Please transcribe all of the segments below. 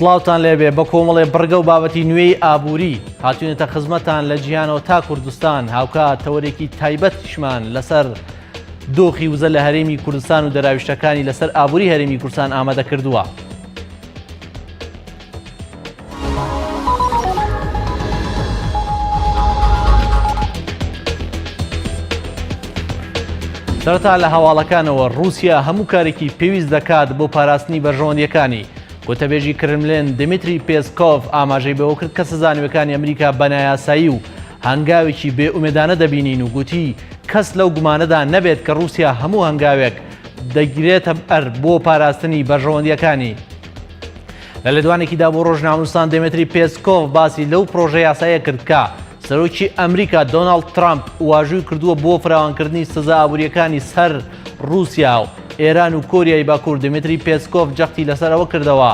سڵاوتان لێبێ بە کۆمەڵێ بڕگە و بابەتی نوێی ئابووری هاتوینەتە خزمەتان لە جیهانەوە تا کوردستان هاوکات تەوەرێکی تایبەتیشمان لەسەر دۆخی وزە لە هەرێمی کوردستان و دەراویشتەکانی لەسەر ئابووری هەرێمی کوردستان ئامادە کردووە. سەرەتا لە هەواڵەکانەوە ڕووسیا هەموو کارێکی پێویست دەکات بۆ پاراستنی بەرژەوەندیەکانی. گوتەبێژی کرملێن دمیتری پێسکۆڤ ئاماژەی بەوە کرد کە سزا نوێکانی ئەمریکا بە نایاسایی و هەنگاوێکی بێ ئومێدانە دەبینین و گوتی کەس لەو گومانەدا نەبێت کە ڕووسیا هەموو هەنگاوێک دەگرێتە بەر بۆ پاراستنی بەرژەوەندیەکانی. لە لێدوانێکیدا بۆ ڕۆژنامەنووسان دێمتری پێسکۆڤ باسی لەو پرۆژە یاسایە کرد کە سەرۆکی ئەمریکا دۆناڵد ترامپ واژووی کردووە بۆ فراوانکردنی سزا ئابووریەکانی سەر ڕووسیا و ئێران و کۆریای باکوور دێمتری پێسکۆڤ جەختی لەسەر ئەوە کردەوە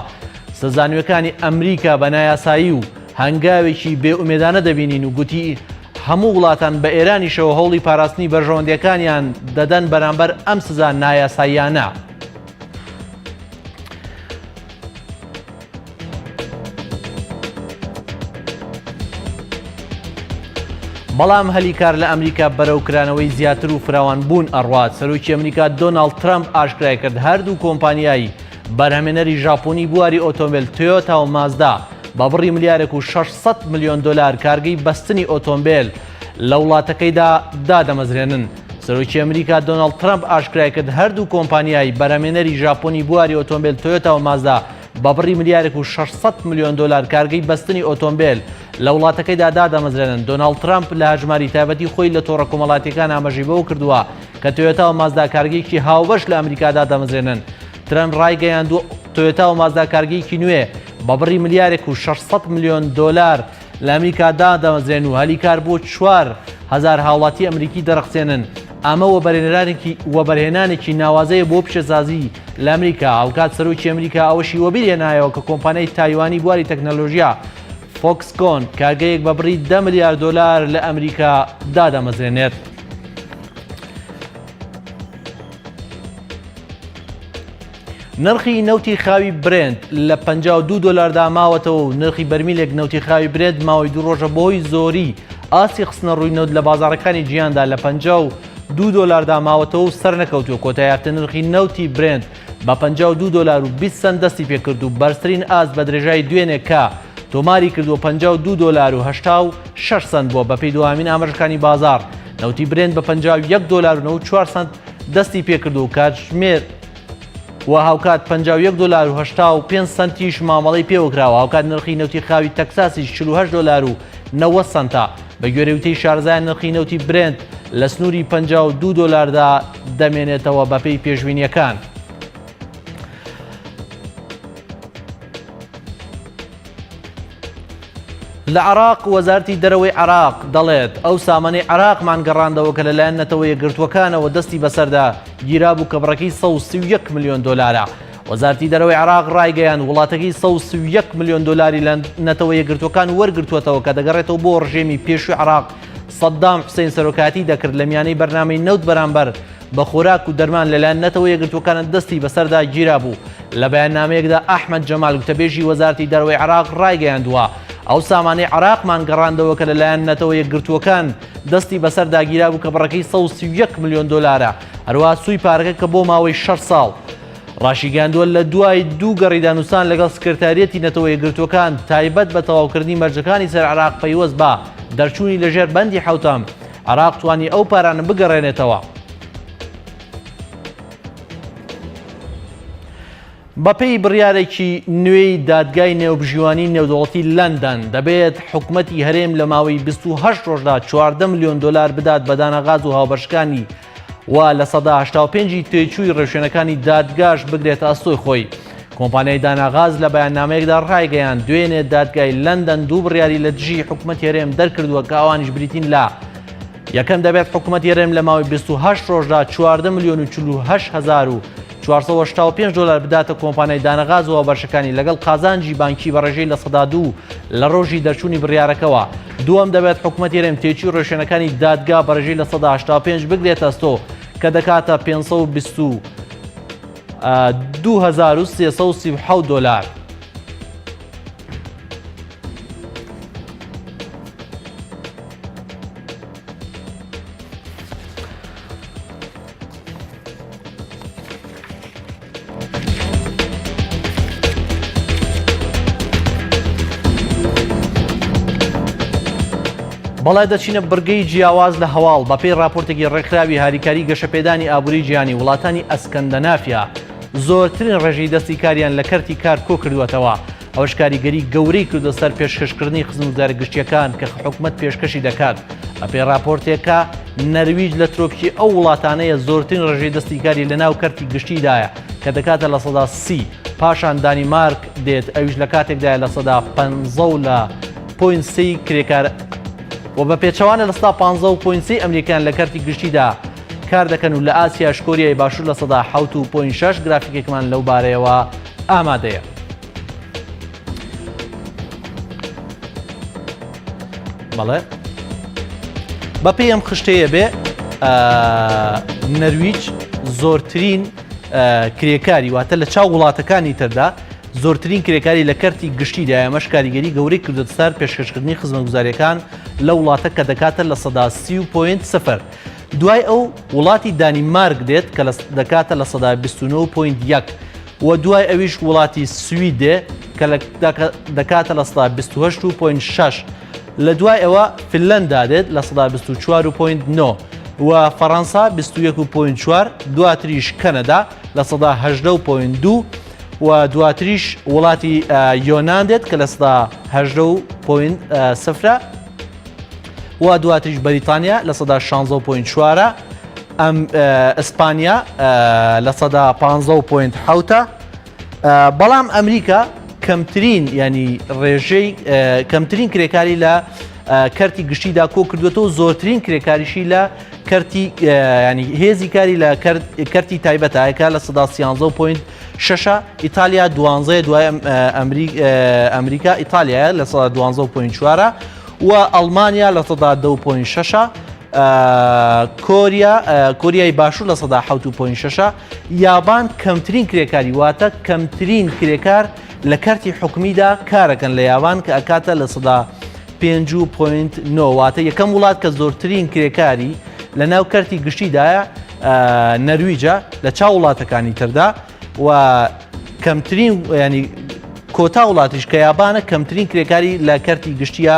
سزا نوێکانی ئەمریکا بە نایاسایی و هەنگاوێکی بێ ئومێدانە دەبینین و گوتی هەموو وڵاتان بە ئێرانیشەوە هەوڵی پاراستنی بەرژەوەندیەکانیان دەدەن بەرامبەر ئەم سزا نایاساییانە. بەڵام هەلی کار لە ئەمریکا بەرەو کرانەوەی زیاتر و فراوان بوون ئەڕوات سەرۆکی ئەمریکا دۆناڵد ترەمپ ئاشکرای کرد هەردوو کۆمپانیای بەرهەمێنەری ژاپۆنی بواری ئۆتۆمبیل تۆیۆتا و مازدا بە بڕی ملیارێک و 600 ملیۆن دۆلار کارگەی بەستنی ئۆتۆمبیل لە وڵاتەکەیدا دادەمەزرێنن. سەرۆکی ئەمریکا دۆناڵد ترەمپ ئاشکرای کرد هەردوو کۆمپانیای بەرهەمێنەری ژاپۆنی بواری ئۆتۆمبیل تۆیۆتا و مازدا بە بڕی ملیارێک و 600 ملیۆن دۆلار کارگەی بەستنی ئۆتۆمبیل لە وڵاتەکەیدا دادەمەزرێنن. دۆناڵد ترەمپ لە هەژماری تایبەتی خۆی لە تۆڕە کۆمەڵاتییەکان ئاماژەی بەوە کردووە کە تۆیۆتا و مازدا کارگەیەکی هاوبەش لە ئەمریکا دادەمەزرێنن. ترەمپ ڕایگەیاندووە تۆیۆتا و مازدا کارگەیەکی نوێ بە بڕی ملیارێک و 600 ملیۆن دۆلار لە ئەمریکا دادەمەزرێن و هەلی کار بۆ 4000 هاوڵاتی ئەمریکی دەڕەخسێنن. ئەمە وەبەرهێنەرانێکی وەبەرهێنانێکی ناوازەیە بۆ پیشەسازی لە ئەمریکا. هاوکات سەرۆکی ئەمریکا ئەوەشی وەبیر هێنایەوە کە کۆمپانیای تایوانی بواری تەکنەلۆژیا فۆکسکۆن کارگەیەک بە بڕی 10 ملیار دۆلار لە ئەمریکا دادەمەزرێنێت. نرخی نەوتی خاوی برێنت لە 52 دۆلاردا ماوەتەوە و نرخی بەرمیلێک نەوتی خاوی برێنت ماوەی دوو ڕۆژە بەهۆی زۆری ئاستی خستنە ڕووی نەوت لە بازاڕەکانی جیهاندا لە 52 دۆلاردا ماوەتەوە و سەرنەکەوتووە. کۆتایی هەفتە نرخی نەوتی برێنت بە 52 دۆلار و 20 سەنت دەستی پێکرد و بەرزترین ئاست بە درێژایی دوێنێ کە تۆماری کردووە 52 دۆلار و 86 سەنت بووە. بەپێی دواهەمین ئاماژەکانی بازاڕ نەوتی برێنت بە 51 دۆلار و 94 سەنت دەستی پێکرد و کاتژمێر و هاوکات 51 دۆلار و 85 سەنتیش مامەڵەی پێوەکراوە هاوکات نرخی نەوتی خاوی تەکساسیش 48 دۆلار و 90 سەنتە بە گوێرەی وتەی شارەزایان نرخی نەوتی برێنت لە سنووری 52 دۆلاردا دەمێنێتەوە بەپێی پێشبینیەکان. لە عێراق وەزارەتی دەرەوەی عێراق دەڵێت، ئەو سامانەی عێراقمان گەڕاندەوە کە لەلایەن نەتەوە یەکگرتووەکانەوە دەستی بەسەردا گیرابوو کە بڕەکەی 131 ملیۆن دۆلارە. وەزارەتی دەرەوەی عێراق ڕایگەیاند، وڵاتەکەی 131 ملیۆن دۆلاری لە نەتەوە یەکگرتووەکان وەرگرتووەتەوە کە دەگەڕێتەوە بۆ ڕژێمی پێشووی عێراق سەدام حوسەین سەرۆکایەتی دەکرد لە میانەی بەرنامەی نەوت بەرامبەر بە خۆراک و دەرمان لەلایەن نەتەوە یەکگرتووەکانە دەستی بەسەردا گیرابوو. لە بەیاننامەیەکدا ئەحمەد جەمال گوتەبێژی وەزارەتی دەرەوەی عێراق ڕایگەیاندووە، ئەو سامانەی عێراقمان گەڕاندەوە کە لەلایەن نەتەوە یەکگرتووەکان دەستی بەسەردا گیرابوو کە بڕەکەی 131 ملیۆن دۆلارە، هەروەها سووی پارەکە کە بۆ ماوەی شەش ساڵ ڕاشیگەیاندووە لە دوای دوو گەڕی دانوستان لەگەڵ سکرتاریەتی نەتەوە یەکگرتووەکان تایبەت بە تەواوکردنی مەرجەکانی سەر عێراق پەیوەست بە دەرچوونی لەژێر بەندی حەوتەم عێراق توانی ئەو پارانە بگەڕێنێتەوە. بەپێی بڕیارێکی نوێی دادگای نێوبژیوانی نێودەوڵەتی لەندەن، دەبێت حکومەتی هەرێم لە ماوەی 28 ڕۆژدا 14 ملیۆن دۆلار بدات بە دانەغاز و هاوبەشەکانی و 85% ی تێچووی ڕێوشوێنەکانی دادگاش بگرێتە ئەستۆی خۆی. کۆمپانیای داناغاز لە بەیاننامەیەکدا ڕایگەیاند، دوێنێ دادگای لەندەن دوو بڕیاری لە دژی حکومەتی هەرێم دەرکردووە کە ئەوانیش بریتین لە، یەکەم دەبێت حکومەتی هەرێم لە ماوەی 28 ڕۆژدا 14 ملیۆن و 48485 دۆلار بداتە کۆمپانیای دانەغاز و هاوبەشەکانی لەگەڵ قازانجی بانکی بە ڕێژەی 2% لە ڕۆژی دەرچوونی بڕیارەکەوە. دووەم دەبێت حکومەتی هەرێم تێچووی ڕێوشوێنەکانی دادگا بە ڕێژەی 85% بگرێتە ئەستۆ کە دەکاتە 520 2337 دۆلار. بەڵێ دەچینە بڕگەی جیاواز لە هەواڵ، بەپێی ڕاپۆرتێکی ڕێکخراوی هاریکاری گەشەپێدانی ئابووری جیهانی وڵاتانی ئەسکەندەنافیا زۆرترین ڕێژەی دەستی کاریان لە کەرتی کار کۆکردووەتەوە، ئەوەش کاریگەری گەورەی کردووە سەر پێشکەشکردنی خزمەتگوزارە گشتییەکان کە حکومەت پێشکەشی دەکات. بەپێی ڕاپۆرتێکە نەرویج لە ترۆپکی ئەو وڵاتانەیە زۆرترین ڕێژەی دەستی کاری لەناو کەرتی گشتیدایە کە دەکاتە 30% پاشان دانیمارک دێت ئەویش لە کاتێکدایە 15% و لە point سێی کرێکار و بە پێچەوانە 15% و point سێی ئەمریکان لە کەرتی گشتیدا کار دەکەن و لە ئاسیاش کۆریای باشوور 7% و point شەش گرافیکێکمان لەو بارەیەوە ئامادەیە. بەڵێ بەپێی ئەم خشتەیە بێ نەرویج زۆرترین کرێکاری واتە لە چاو وڵاتەکانی تردا زۆرترین کرێکاری لە کەرتی گشتیدا ئەمەش کاریگەری گەورەی کردووەتە سەر پێشکەشکردنی خزمەتگوزارییەکان لە وڵاتە کە دەکاتە 30.0%. دوای ئەو وڵاتی دانیمارک دێت کە دەکاتە 29.1% و دوای ئەویش وڵاتی سوید دێ کە دەکاتە 28.6%. لە دوای ئەوە فنلەندا دێت 24.9% و فەڕەنسا 21.4 دواتریش کەنەدا 18.2 و دواتریش وڵاتی یۆنان دێت کە 18 و point سفرە و دواتریش بەریتانیا 16 point چوارە ئەم ئیسپانیا 15 point حوتە بەڵام ئەمریکا کەمترین ینی ڕێژەی کەمترین کرێکاری لە کەرتی گشتیدا کۆ کردوێتەوە زۆرترین کرێکاریشی لە کەرتی ینی هێزی کاری لە کەرتی تایبەتایەکە لە سەدا سیانزە point شەشە ئیتالیا دوانزەیە دوای ئەمریکا ئیتالیایە لە سەدا دوانزە point چوارە و ئەڵمانیا لە سەدا دە point شەشە کۆریا کۆریای باشوور لە سەدا حەوت و point شەشە یابان کەمترین کرێکاری واتە کەمترین کرێکار لە کەرتی حکومیدا کارەکەن لە یابان کە ئەکاتە لە سەدا 5.9 واتە یەکەم وڵات کە زۆرترین کرێکاری لە ناو کەرتی گشتیدایە نەرویجە لە چاو وڵاتەکانی تردا و کەمترین ینی کۆتا وڵاتیش کە یابانە کەمترین کرێکاری لە کەرتی گشتیە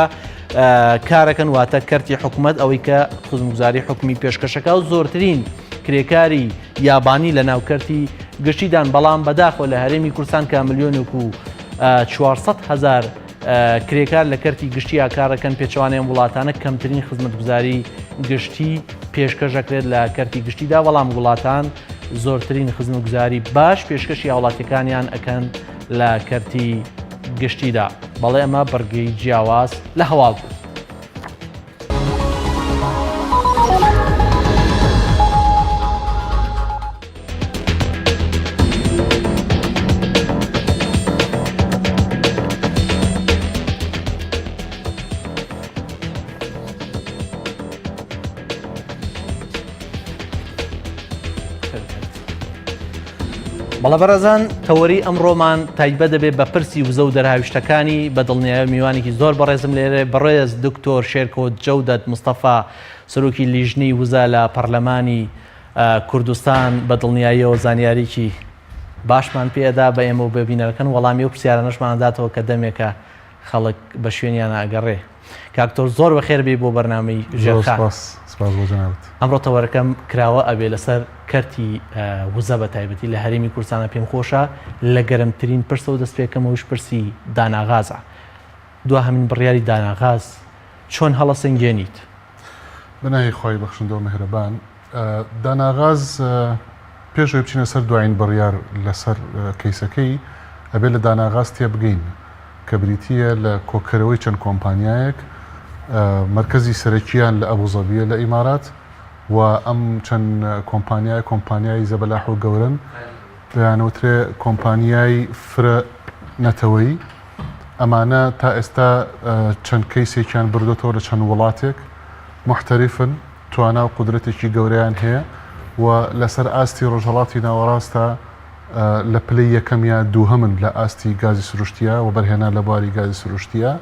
کارەکەن واتە کەرتی حکوومەت ئەوەی کە خزمگوزاری حکومی پێشکەشەکە و زۆرترین کرێکاری یابانی لە ناو کەرتی گشتیدان بەڵام بەداخۆ لە هەرێمی کوردستان کە ملیۆنێک و 400 هزار کرێکار لە کەرتی گشتیا کارەکەن پێچەوانەی ئەم وڵاتانە کەمترین خزمەتگوزاری گشتی پێشکەش دەکرێت لە کەرتی گشتیدا بەڵام وڵاتان زۆرترین خزمەتگوزاری باش پێشکەشی هاوڵاتیەکانیان ئەکەن لە کەرتی گشتیدا بەڵێ ئەمە بڕگەی جیاواز لە هەواڵ بوو. بەڵە بەڕێزان تەوەری ئەمڕۆمان تایبەت دەبێت بە پرسی وزە و دەرهاویشتەکانی بە دڵنیایە میوانێکی زۆر بەڕێزم لێرە بەڕێز دکتۆر شێرکۆ جەودەت مستەفا سەرۆکی لیژنەی وزە لە پەرلەمانی کوردستان بە دڵنیاییەوە زانیاریی باشمان پێ ئەدا بە ئێمە و بە بینەرەکان وەڵامی ئەو پرسیارانەشمان ئەداتەوە کە دەمێکە خەڵک بە شوێنیانە ئەگەڕێ. کاک دکتۆر زۆر بەخێر بێی بۆ بەرنامەی زۆر ژێرخان. سپاس، سپاس بۆ جەنابت. ئەمڕۆ تەوەرەکەم کراوە ئەبێ لەسەر کەرتی وزە بە تایبەتی لە هەرێمی کوردستانە پێم خۆشە لە گەرمترین پرسەوە دەست پێکەم ئەویش پرسی داناغازە. دواهەمین بڕیاری داناغاز چۆن هەڵەسەنگێنیت؟ بە ناوی خوای بەخشندە و میهرەبان. داناغاز پێش ئەوەی بچینە سەر دوایین بڕیار لەسەر کەیسەکەی، ئەبێ لە داناغاز تێبگەین کە بریتییە لە کۆکەرەوەی چەند کۆمپانیایەک، مەرکەزی سەرەکییان لە ئەبوزەبییە لە ئیمارات و ئەم چەند کۆمپانیایە کۆمپانیای زەبەلاح و گەورەن، پێیانوترێ کۆمپانیای فرە نەتەوەیی. ئەمانە تا ئێستا چەند کەیسێکیان بردۆتەوە لە چەند وڵاتێک، موحتەریفن، توانا و قودرەتێکی گەورەیان هەیە و لەسەر ئاستی ڕۆژهەڵاتی ناوەڕاستە لە پلەی یەکەم یا دووهەمن لە ئاستی گازی سروشتیە، وەبەرهێنان لە بواری گازی سروشتیە.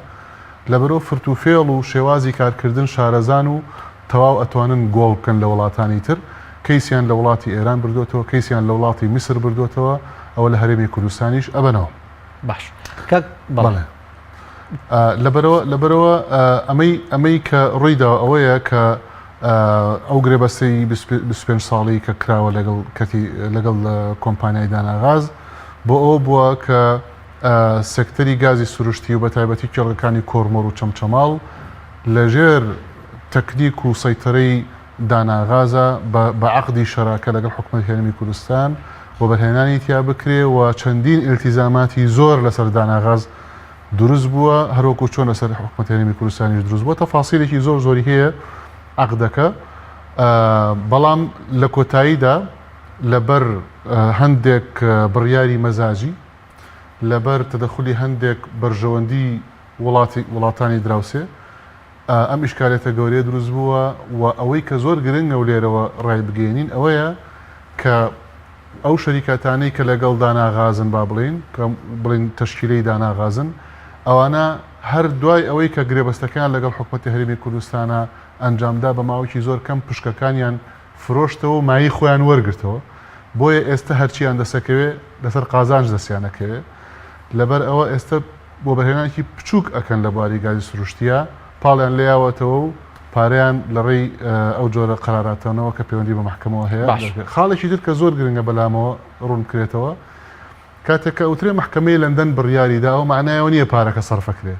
لەبەرئەو فرت و فێڵ و شێوازی کارکردن شارەزان و تەواو ئەتوانن گۆڵ بکەن لە وڵاتانی تر، کەیسیان لە وڵاتی ئێران بردۆتەوە، کەیسیان لە وڵاتی میسر بردۆتەوە، ئەوە لە هەرێمی کوردستانیش ئەبەنەوە. باش کاک بەڵێ. بەڵێ. لەبەرەوە لەبەرەوە ئەمەی ئەمەی کە ڕوویداوە ئەوەیە کە ئەو گرێبەستەی 25 ساڵی کە کراوە لەگەڵ کەتی لەگەڵ کۆمپانیای داناغاز بۆ ئەوە بووە کە سێکتەری گازی سروشتی و بەتایبەتی کێڵگەکانی کۆرمۆر و چەمچەماڵ لەژێر تەکنیک و سەیتەرەی داناغازە بە عەقدی شەراکە لەگەڵ حکومەتی هەرێمی کوردستان وەبەرهێنانی تیا بکرێ و چەندین ئیلتیزاماتی زۆر لەسەر داناغاز دروست بووە هەروەکو چۆن لەسەر حکومەتی هەرێمی کوردستانیش دروست بووە تەفاسیلێکی زۆر زۆری هەیە عەقدەکە بەڵام لە کۆتاییدا لەبەر هەندێک بڕیاری مەزاجی لەبەر تەدەخولی هەندێک بەرژەوەندی وڵاتی وڵاتانی دراوسێ ئەم ئیشکالێتە گەورەیە دروست بووە و ئەوەی کە زۆر گرنگە و لێرەوە ڕایبگەیەنین ئەوەیە کە ئەو شەریکاتانەی کە لەگەڵ دانا غازن با بڵێین کە بڵێین تەشکیلەی دانا غازن ئەوانە هەر دوای ئەوەی کە گرێبەستەکەیان لەگەڵ حکومەتی هەرێمی کوردستانە ئەنجامدا بە ماوەیەکی زۆر کەم پشکەکانیان فرۆشتەوە و مایەی خۆیان وەرگرتەوە بۆیە ئێستە هەرچیان دەسەکەوێ لەسەر قازانج دەستیان ئەکەوێ لەبەر ئەوە ئێستە وەبەرهێنانێکی بچووک ئەکەن لە بواری گازی سروشتییا پاڵیان لێیاوەتەوە و پارەیان لە ڕێی ئەو جۆرە قەراراتانەوە کە پەیوەندی بە مەحکەمەوە هەیە باش. خاڵێکی تر کە زۆر گرنگە بەلامەوە ڕوون بکرێتەوە کاتێک کە ئەوترێ مەحکەمەی لەندەن بڕیاری دا ئەوە مەعنای ئەوە نییە پارەکە سەرفەکرێ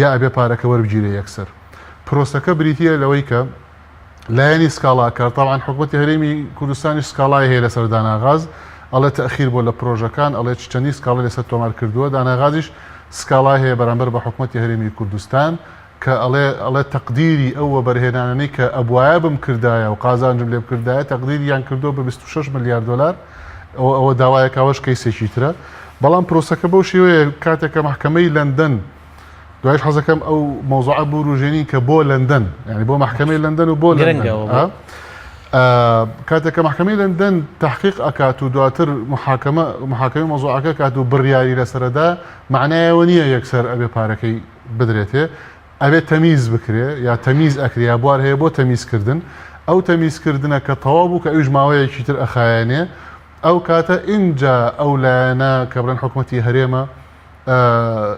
یا ئەبێ پارەکە وەربگیرێ یەکسەر پرۆسەکە بریتییە لەوەی کە لایەنی سکاڵاکار، تەبعەن حکومەتی هەرێمی کوردستانیش سکاڵای هەیە لەسەر داناغاز، ئەڵێ تەئخیر بووە لە پرۆژەکان، ئەڵێ چەندین سکاڵای لەسەر تۆمار کردووە، داناغازیش سکاڵای هەیە بەرامبەر بە حکومەتی هەرێمی کوردستان کە ئەڵێ ئەڵێ تەقدیری ئەو وەبەرهێنانانەی کە ئەبوایە بمکردایە و قازانجم لێ بکردایە تەقدیریان کردووە بە 26 ملیار دۆلار، ئەوە ئەوە داوایەکە ئەوەش کەیسێکی ترە، بەڵام پرۆسەکە بەو شێوەیە کاتێک کە مەحکەمەی لەندەن دوایش حەزەکەم ئەو مەوزوعە بوروژێنین کە بۆ لەندەن یعنی بۆ مەحکەمەی لەندەن و بۆ گرنگە کاتێک کە مەحکەمەی لەندەن تحقیق ئەکات و دواتر محاکمە محاکمەی مەوزوعەکە کات و بڕیاری لەسەرەدا معنایەوە نییە یەکسەر ئەبێ پارەکەی بدرێتێ ئەبێ تەمیز بکرێ یا تەمیز ئەکرێ یا بوار هەیە بۆ تەمیزکردن ئەو تەمیزکردنە کە تەواو بوو کە ئەویش ماوەیەکی تر ئەخایەنێ ئەو کاتە ئینجا ئەو لایەنە کە بڵێن حکومەتی هەرێمە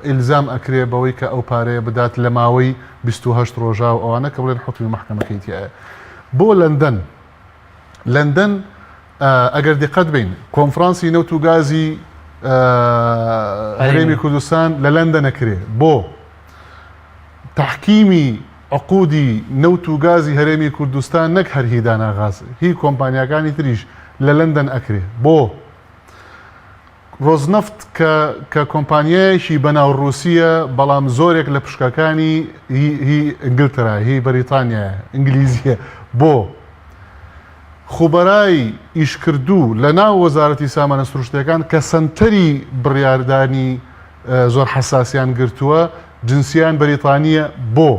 ئیلزام ئەکرێ بەوەی کە ئەو پارەیە بدات لە ماوەی 28 ڕۆژا و ئەوانە کە بڵێن حوکمی مەحکەمەکەی تیایە بۆ لەندەن لەندەن ئەگەر دیقەت بین کۆنفرانسی نەوت و گازی هەرێمی کوردستان لە لەندەن ئەکرێ بۆ تحکیمی عقودی نەوت و گازی هەرێمی کوردستان نەک هەر هی داناغاز هی کۆمپانیاکانی تریش لە لەندەن ئەکرێ بۆ ڕۆزنەفت کە کە کۆمپانیایەکی بەناو ڕووسییە بەڵام زۆرێک لە پشکەکانی هی هی ئینگلتەرایە هی بەریتانیایە ئینگلیزییە بۆ خوبەرای ئیشکردوو لە ناو وەزارەتی سامانە سروشتیەکان کە سەنتەری بڕیاردانی زۆر حەساسیان گرتووە جنسیان بەریتانییە بۆ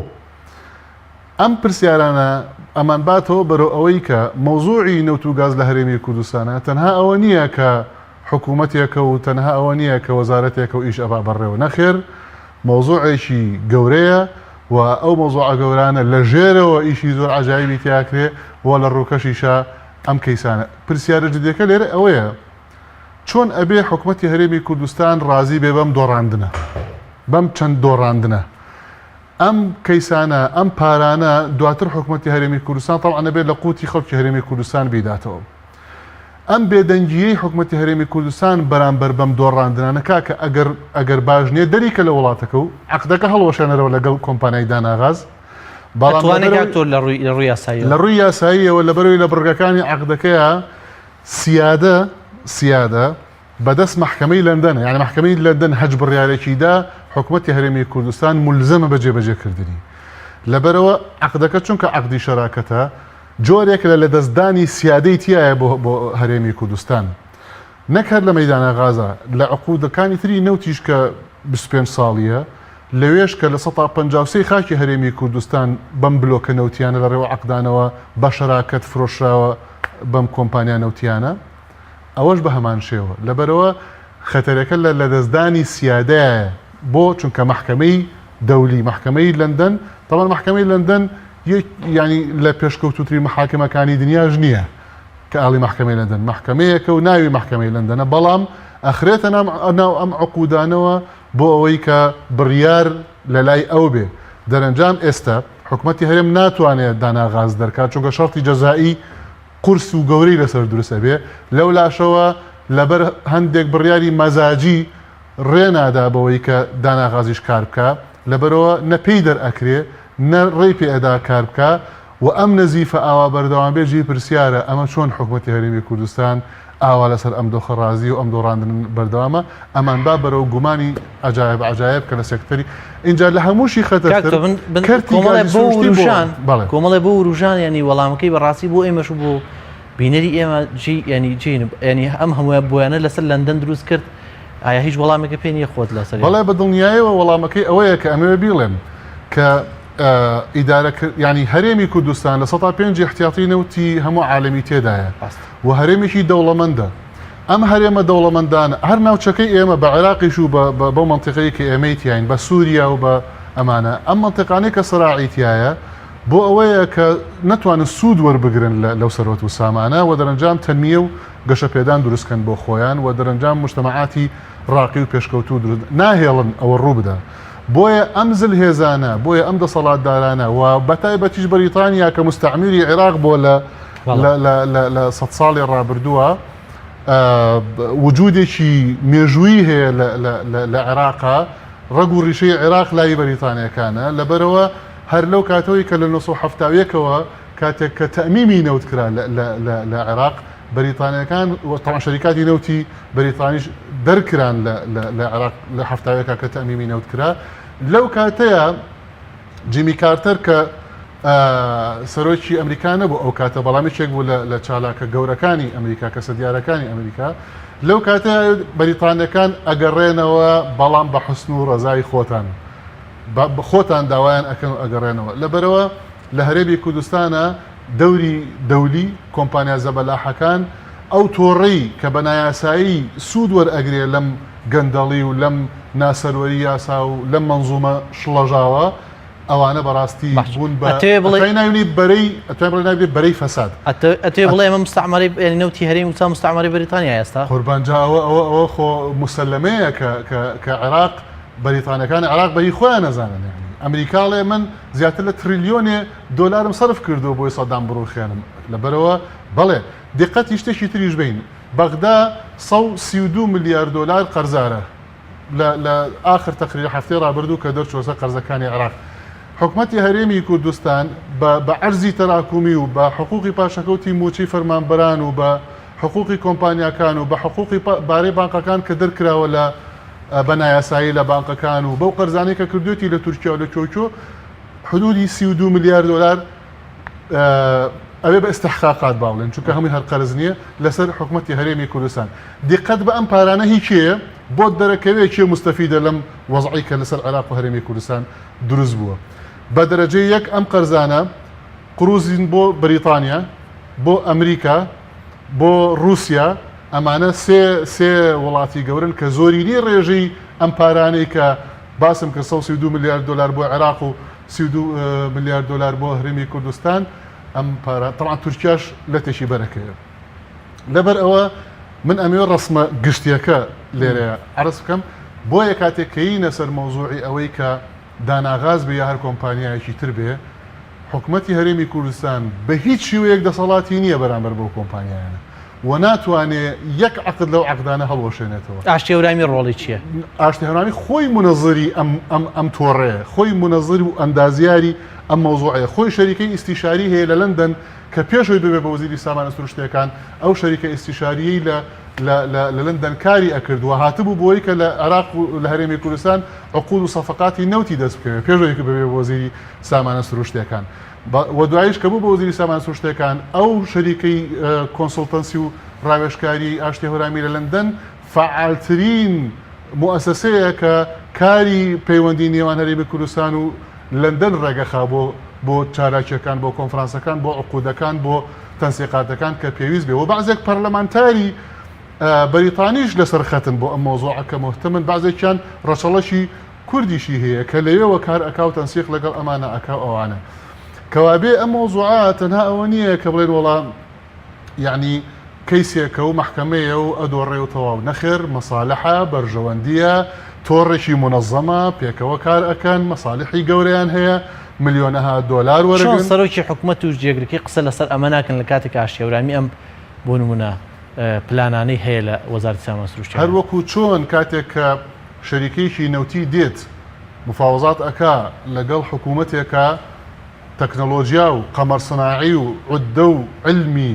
ئەم پرسیارانە ئەمانباتەوە بەرەو ئەوەی کە مەوزوعی نەوت و گاز لە هەرێمی کوردستانا تەنها ئەوە نییە کە حکوومەتێکە و تەنها ئەوە نییە کە وەزارەتێکە و ئیش ئەبا بەڕێوە، نەخێر مەوزوعێکی گەورەیە و ئەو مەوزوعە گەورانە لە ژێرەوە ئیشی زۆر عەجایبی تیاکرێ و لە ڕووکەشیشا ئەم کەیسانە. پرسیارە جدیەکە لێرە ئەوەیە چۆن ئەبێ حکومەتی هەرێمی کوردستان ڕازی بێ بەم دۆڕاندنە؟ بەم چەند دۆڕاندنە؟ ئەم کەیسانە، ئەم پارانە دواتر حکومەتی هەرێمی کوردستان تەبعەن ئەبێت لە قوتی خەڵکی هەرێمی کوردستان بیداتەوە. ئەم بێدەنگییەی حکومەتی هەرێمی کوردستان بەرامبەر بەم دۆڕاندنانە کاکە ئەگەر ئەگەر باش نییە دەریکە لە وڵاتەکە و عەقدەکە هەڵوەشێنەرەوە لەگەڵ کۆمپانیای داناغاز بەڵام ئەتوانێ لەبەرەوەی کاک تۆ لە ڕووی لە ڕووی یاساییەوە؟ لە ڕووی یاساییەوە لەبەرەوەی لە بڕگەکانی عەقدەکەیا سیادە سیادە بەدەست مەحکەمەی لەندەنە، یانی مەحکەمەی لەندەن هەچ بڕیارێکی دا حکومەتی هەرێمی کوردستان مولزەمە بە جێبەجێکردنی. لەبەرئەوە عەقدەکە چونکە عەقدی شەراکەتە جۆرێک لە لەدەستدانی سیادەی تیایە بۆ بۆ هەرێمی کوردستان. نەک هەر لە مەیدانە غازا، لە عقودەکانی تری نەوتیش کە 25 ساڵییە، لەوێش کە 53% خاکی هەرێمی کوردستان بەم بلۆکە نەوتیانە لە ڕێوە عەقدانەوە بە شەراکەت فرۆشراوە بەم کۆمپانیا نەوتیانە. ئەوەش بە هەمان شێوە. لەبەرئەوە خەتەرەکە لە لەدەستدانی سیادەیایە. بۆ؟ چونکە مەحکەمەی دەولی، مەحکەمەی لەندەن، تەبعەن مەحکەمەی لەندەن یەک یانی لە پێشکەوتووترین مەحاکمەکانی دنیاش نییە کە ئاڵی مەحکەمەی لەندەن مەحکەمەیەکە و ناوی مەحکەمەی لەندەنە بەڵام ئەخرێتە نام ناو ئەم عقودانەوە بۆ ئەوەی کە بڕیار لە لای ئەو بێ. دەرەنجام ئێستە حکومەتی هەرێم ناتوانێ دانا غاز دەرکا چونکە شەرتی جەزائی قورس و گەورەی لەسەر دروست ئەبێ، لەولاشەوە لەبەر هەندێک بڕیاری مەزاجی ڕێ نادا بەوەی کە دانا غازیش کار بکا، لەبەرئەوە نە پێی دەرئەکرێ نە ڕێی پێ ئەدا کار بکا و ئەم نەزیفە ئاوا بەردەوام بێ جێی پرسیارە ئەمە چۆن حکومەتی هەرێمی کوردستان ئاوا لەسەر ئەم دۆخە ڕازیە و ئەم دۆڕاندنە بەردەوامە ئەمانبا بەرەو گومانی عەجایب عەجایب کە لە سێکتەری ئینجا لە هەمووشی کاک خەتەرتر تۆ من من کەرتی کۆمەڵێ گازی بۆ سروشتی بۆ وروژان بەڵێ. کۆمەڵێ بۆ وروژان یانی وەڵامەکەی بەڕاستی بۆ ئێمەش و بۆ بینەری ئێمە جێی یانی جێی یانی ئەم هەمووە بۆیانە لەسەر لەندەن دروست کرد ئایا هیچ وەڵامێکە پێ نییە خۆت لەسەر بەڵێ بە دڵنیایەوە وەڵامەکەی ئەوەیە کە ئەمەوێ بیڵێم کە ئیدارە ینی هەرێمی کوردستان 5% احتیاطی نەوتی هەموو عالمی تێدایە و هەرێمێکی دەوڵەمەندە ئەم هەرێمە دەوڵەمەندانە هەر ناوچەکەی ئێمە بە عێراقیش و بەو منطقەی کە ئێمەی تیاین بە سووریا و بە ئەمانە ئەم منطقانەی کە سەراعی تایە بۆ ئەوەیە کە نەتوانن سوود وەربگرن لەو سەروەت و سامانە و دەرەنجام تەنمیە و گەشەپێدان دروست کەن بۆ خۆیان و دەرەنجام موجتەمەعاتی ڕاقی و پێشکەوتوو دروست ناهێڵن ئەوە ڕوو بدا بۆیە ئەم زلهێزانە بۆیە ئەم دەسەڵاتدارانە و بەتایبەتیش بەریتانیا کە مستعمیری عێراق بۆ لە لە سەد ساڵی ڕابردووە وجودێکی مێژوویی هەیە لە عێراقا ڕەگ و ڕیشەی عێراق لای بەریتانیەکانە لەبەرەوە هەر لەو کاتەوەی کە لە 1970ەوە کاتێک کە تەئمیمی نەوت کرا لە عێراق، بەریتانییەکان و تەبعەن شەریکاتی نەوتی بەریتانیش دەرکران لە عێراق لە حەفتاویەکا کە تەئمیمی نەوت کرا، لەو کاتەیا جیمی کارتەر کە سەرۆکی ئەمریکا نەبوو ئەو کاتە بەڵام یەکێک بوو لە چالاکە گەورەکانی ئەمریکا کەسە دیارەکانی ئەمریکا لەو کاتەیا بەریتانیەکان ئەگەڕێنەوە بەڵام بە حوسن و ڕەزای خۆتان خۆتان داوایان ئەکەن و ئەگەڕێنەوە لەبەرەوە لە هەرێمی کوردستانا دەوری دەولی کۆمپانیا زەبەلاحەکان ئەو تۆڕەی کە بە نایاسایی سوود وەرئەگرێ لەم گەندەڵی و لەم ناسەروەری یاسا و لەم مەنزومە شڵەژاوە ئەوانە بەڕاستی باش بوون بە ئەتەوێ بڵێ ئەتوانی ناوی بنێی بەرەی ئەتوانی بڵێ ناوی بنێی بەرەی فەساد. ئەتەوێ بڵێ ئێمە مستعمرەی یانی نەوتی هەرێمی کوردستان مستعمرەی بەریتانیایە ئێستا؟ قوربان جا ئەوە ئەوە ئەوە خۆ موسەلەمەیە کە کە کە عێراق بەریتانیەکان عێراق بە هی خۆیان ئەزانن یانی ئەمریکا ئەڵێ من زیاتر لە تریلیۆنێ دۆلارم سەرف کردووە بۆی سەدام بڕوخێنم لەبەرئەوە بەڵێ دیقەتی شتێکی تریش بەین بەغدا 132 ملیار دۆلار قەرزارە لە لە ئاخر تەقریر هەفتەی ڕابردوو کە دەرچووە سەر قەرزەکانی عێراق حکومەتی هەرێمی کوردستان بە بە عەرزی تەراکومی و بە حقوقی پاشەکەوتی مووچەی فەرمانبەران و بە حقوقی کۆمپانیاکان و بە حقوقی بارەی بانقەکان کە دەرکراوە لە بە نایاسایی لە بانقەکان و بەو قەرزانەی کە کردوێتی لە تورکیا و لە کۆکیۆ حدودی 32 ملیار دۆلار ئەوێ بە ئستحقاقات با بڵێن چونکە هەمووی هەر قەرز نییە لەسەر حکومەتی هەرێمی کوردستان دیقەت بە ئەم پارانە هی کێیە بۆت دەرەکەوێ کێ مستەفیدە لەم وەزعی کە لەسەر عێراق و هەرێمی کوردستان دروست بووە بە دەرەجەی یەک ئەم قەرزانە قروزین بۆ بەریتانیا بۆ ئەمریکا بۆ ڕووسیا، ئەمانە سێ سێ وڵاتی گەورەن کە زۆرینەی ڕێژەی ئەم پارانەی کە باسم کرد 132 ملیار دۆلار بۆ عێراق و 32 ملیار دۆلار بۆ هەرێمی کوردستان ئەم پارە تەبعەن تورکیاش لەتێکی بەرەکەوێ لەبەر ئەوە من ئەمەوێ ڕەسمە گشتیەکە لێرەیە عەرز بکەم بۆیە کاتێک کەینە سەر مەوزوعی ئەوەی کە داناغاز بێ یا هەر کۆمپانیایەکی تر بێ حکومەتی هەرێمی کوردستان بە هیچ شێوەیەک دەسەڵاتی نییە بەرامبەر بەو کۆمپانیایانە و ناتوانێ یەک عەقد لەو عەقدانە هەڵوەشێنێتەوە. ئاشتی هەورامی ڕۆڵی چییە؟ ئاشتی هەورامی خۆی مونەزری ئەم ئەم ئەم تۆڕەیە، خۆی مونەزر و ئەندازیاری ئەم مەوزوعەیە، خۆی شەریکەی ئیستیشاری هەیە لە لەندەن کە پێش ئەوەی ببێ بە وەزیری سامانە سروشتییەکان ئەو شەریکە ئیستیشارییەی لە لە لە لە لەندەن کاری ئەکرد و هاتبوو بۆی کە لە عێراق و لە هەرێمی کوردستان عقود و سەفەقاتی نەوتی دەست بکەوێ پێش ئەوەی کە ببێ بە وەزیری سامانە سروشتیەکان و دواییش کە بوو بە وەزیری سامانە سروشتیەکان ئەو شەریکەی consultancy و ڕاوێژکاری ئاشتی هەورامی لە لەندەن فەعالترین موئەسەسەیە کە کاری پەیوەندی نێوان هەرێمی کوردستان و لەندەن ڕێگەخا بۆ بۆ چالاکیەکان بۆ کۆنفرانسەکان بۆ عقودەکان بۆ تەنسیقاتەکان کە پێویست بێ و بەعزێک پەرلەمانتاری بەریتانیش لەسەر خەتن بۆ ئەم مەوزوعە کە موهتەمن بەعزێکیان ڕەچەڵەکی کوردیشی هەیە کە لەوێوە کار ئەکا و تەنسیق لەگەڵ ئەمانە ئەکا و ئەوانە. کەوابێ ئەم مەوزوعە تەنها ئەوە نییە کە بڵێن وەڵا یەعنی کەیسێکە و مەحکەمەیە و ئەدۆڕێ و تەواو. نەخێر مەسالحە، بەرژەوەندییە، تۆڕێکی مونەزەمە، پێکەوە کار ئەکەن، مەسالیحی گەورەیان هەیە، ملیۆنەها دۆلار چۆن وەرەگرن. سەرۆکی حکومەت و جێگرەکەی قسە لەسەر ئەمە ناکەن لە کاتێک ئاشتی هەورامی ئەم بۆ نمونە پلانانەی هەیە لە وەزارەتی سامان سروشتیەکان؟ هەر وەکو چۆن کاتێک کە شەریکەیەکی نەوتی دێت مفاوەزات ئەکا لەگەڵ حکومەتێکا تەکنەڵۆجیا و قەمەر سناعی و عوددە و عیلمی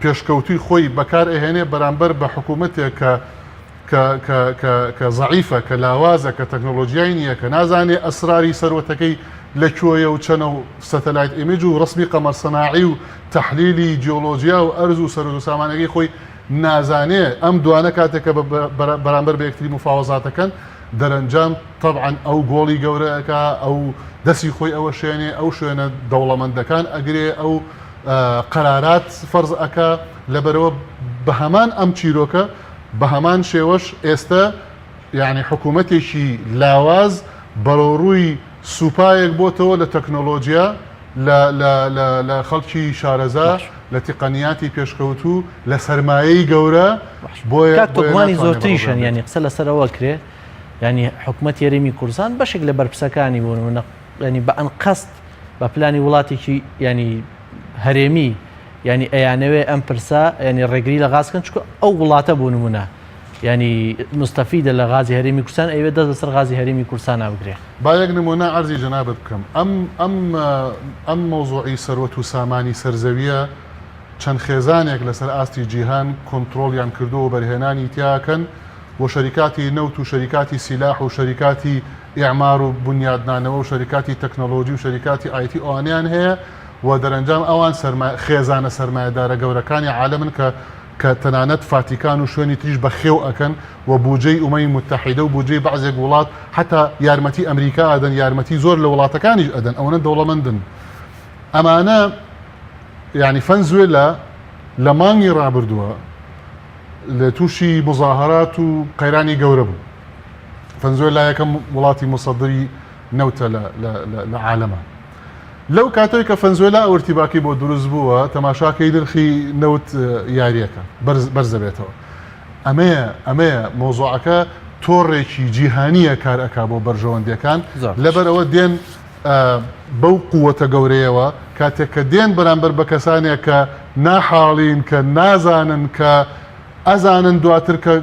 پێشکەوتووی خۆی بەکار ئەهێنێ بەرامبەر بە حکوومەتێک کە کە کە کە کە زەعیفە کە لاوازە کە تەکنۆلۆژیای نییە کە نازانێ ئەسراری سەروەتەکەی لە کوێیە و چەنە و satellite image و ڕسمی قەمەر سناعی و تەحلیلی جیۆلۆجیا و ئەرز و سەروەت و سامانەکەی خۆی نازانێ ئەم دوانە کاتێک کە بەرامبەر بە یەکتری مفاوەزاتەکەن دەرەنجام تەبعەن ئەو گۆڵی گەورە ئەکا ئەو دەسی خۆی ئەوەشێنێ ئەو شوێنە دەوڵەمەندەکان ئەگرێ ئەو قەرارات فەرز ئەکا لەبەرئەوە بەهەمان ئەم چیرۆکە بەهەمان شێوەش ئێستە یانی حکوومەتێکی لاواز بەرەوڕووی سوپایەک بۆتەوە لە تەکنۆلۆجیا لە لە لە لە خەڵکی شارەزا باش. لە تقەنیاتی پێشکەوتوو لە سەرمایەی گەورە باش بۆیە کاک بۆیە تۆ گومانی ناتوانێ زۆرتریش بەڕەوڕوویان هەن بێت. یانی قسە لەسەر ئەوە کرێ یانی حکومەتی هەرێمی کوردستان بەشێک لە بەرپرسەکانی بۆ نموونە یانی بە ئەنقەست بە پلانی وڵاتێکی یانی هەرێمی یانی ئەیانەوێ ئەم پرسە یانی ڕێگری لە غاز کەن چونکە ئەو وڵاتە بۆ نمونە یانی مستەفیدە لە غازی هەرێمی کوردستان ئەیەوێت دەست بەسەر غازی هەرێمی کوردستانا بگرێ. با یەک نمونە عەرزی جەنابت بکەم ئەم ئەم ئەم مەوزوعی سەروەت و سامانی سەر زەویە چەند خێزانێک لەسەر ئاستی جیهان کۆنترۆڵیان کردووە و بەرهێنانی تیا ئەکەن و شەریکاتی نەوت و شەریکاتی سیلاح و شەریکاتی ئیعمار و بونیادنانەوە و شەریکاتی تەکنەڵۆجی و شەریکاتی ئایتی ئەوانەیان هەیە و دەرەنجام ئەوان سەرما خێزانە سەرمایەدارە گەورەکانی عالەمن کە کە تەنانەت فاتیکان و شوێنی تریش بە خێو ئەکەن و بوجەی ئومەمی موتەحیدە و بوجەی بەعزێک وڵات حەتا یارمەتی ئەمریکا ئەدەن یارمەتی زۆر لە وڵاتەکانیش ئەدەن ئەوەنە دەوڵەمەندن ئەمانە یانی فەنزوێلا لە مانگی ڕابردووە لە تووشی مزاهرات و قەیرانی گەورە بوو فەنزوێلا یەکەم وڵاتی مصدری نەوتە لە لە لە عالەمە لەو کاتەی کە فەنزوێلا ئەو ارتباکی بۆ دروست بووە تەماشاکەی نرخی نەوت یاریەکە بەرز بەرزەبێتەوە ئەمەیە ئەمەیە مۆزوعەکە تۆڕێکی جیهانیە کار ئەکا بۆ بەرژەوەندیەکان لەبەرئەوە دێن بەو قووەتە گەورەیەوە کاتێک کە دێن بەرامبەر بە کەسانێک کە ناحاڵین کە نازانن کە ئەزانن دواتر کە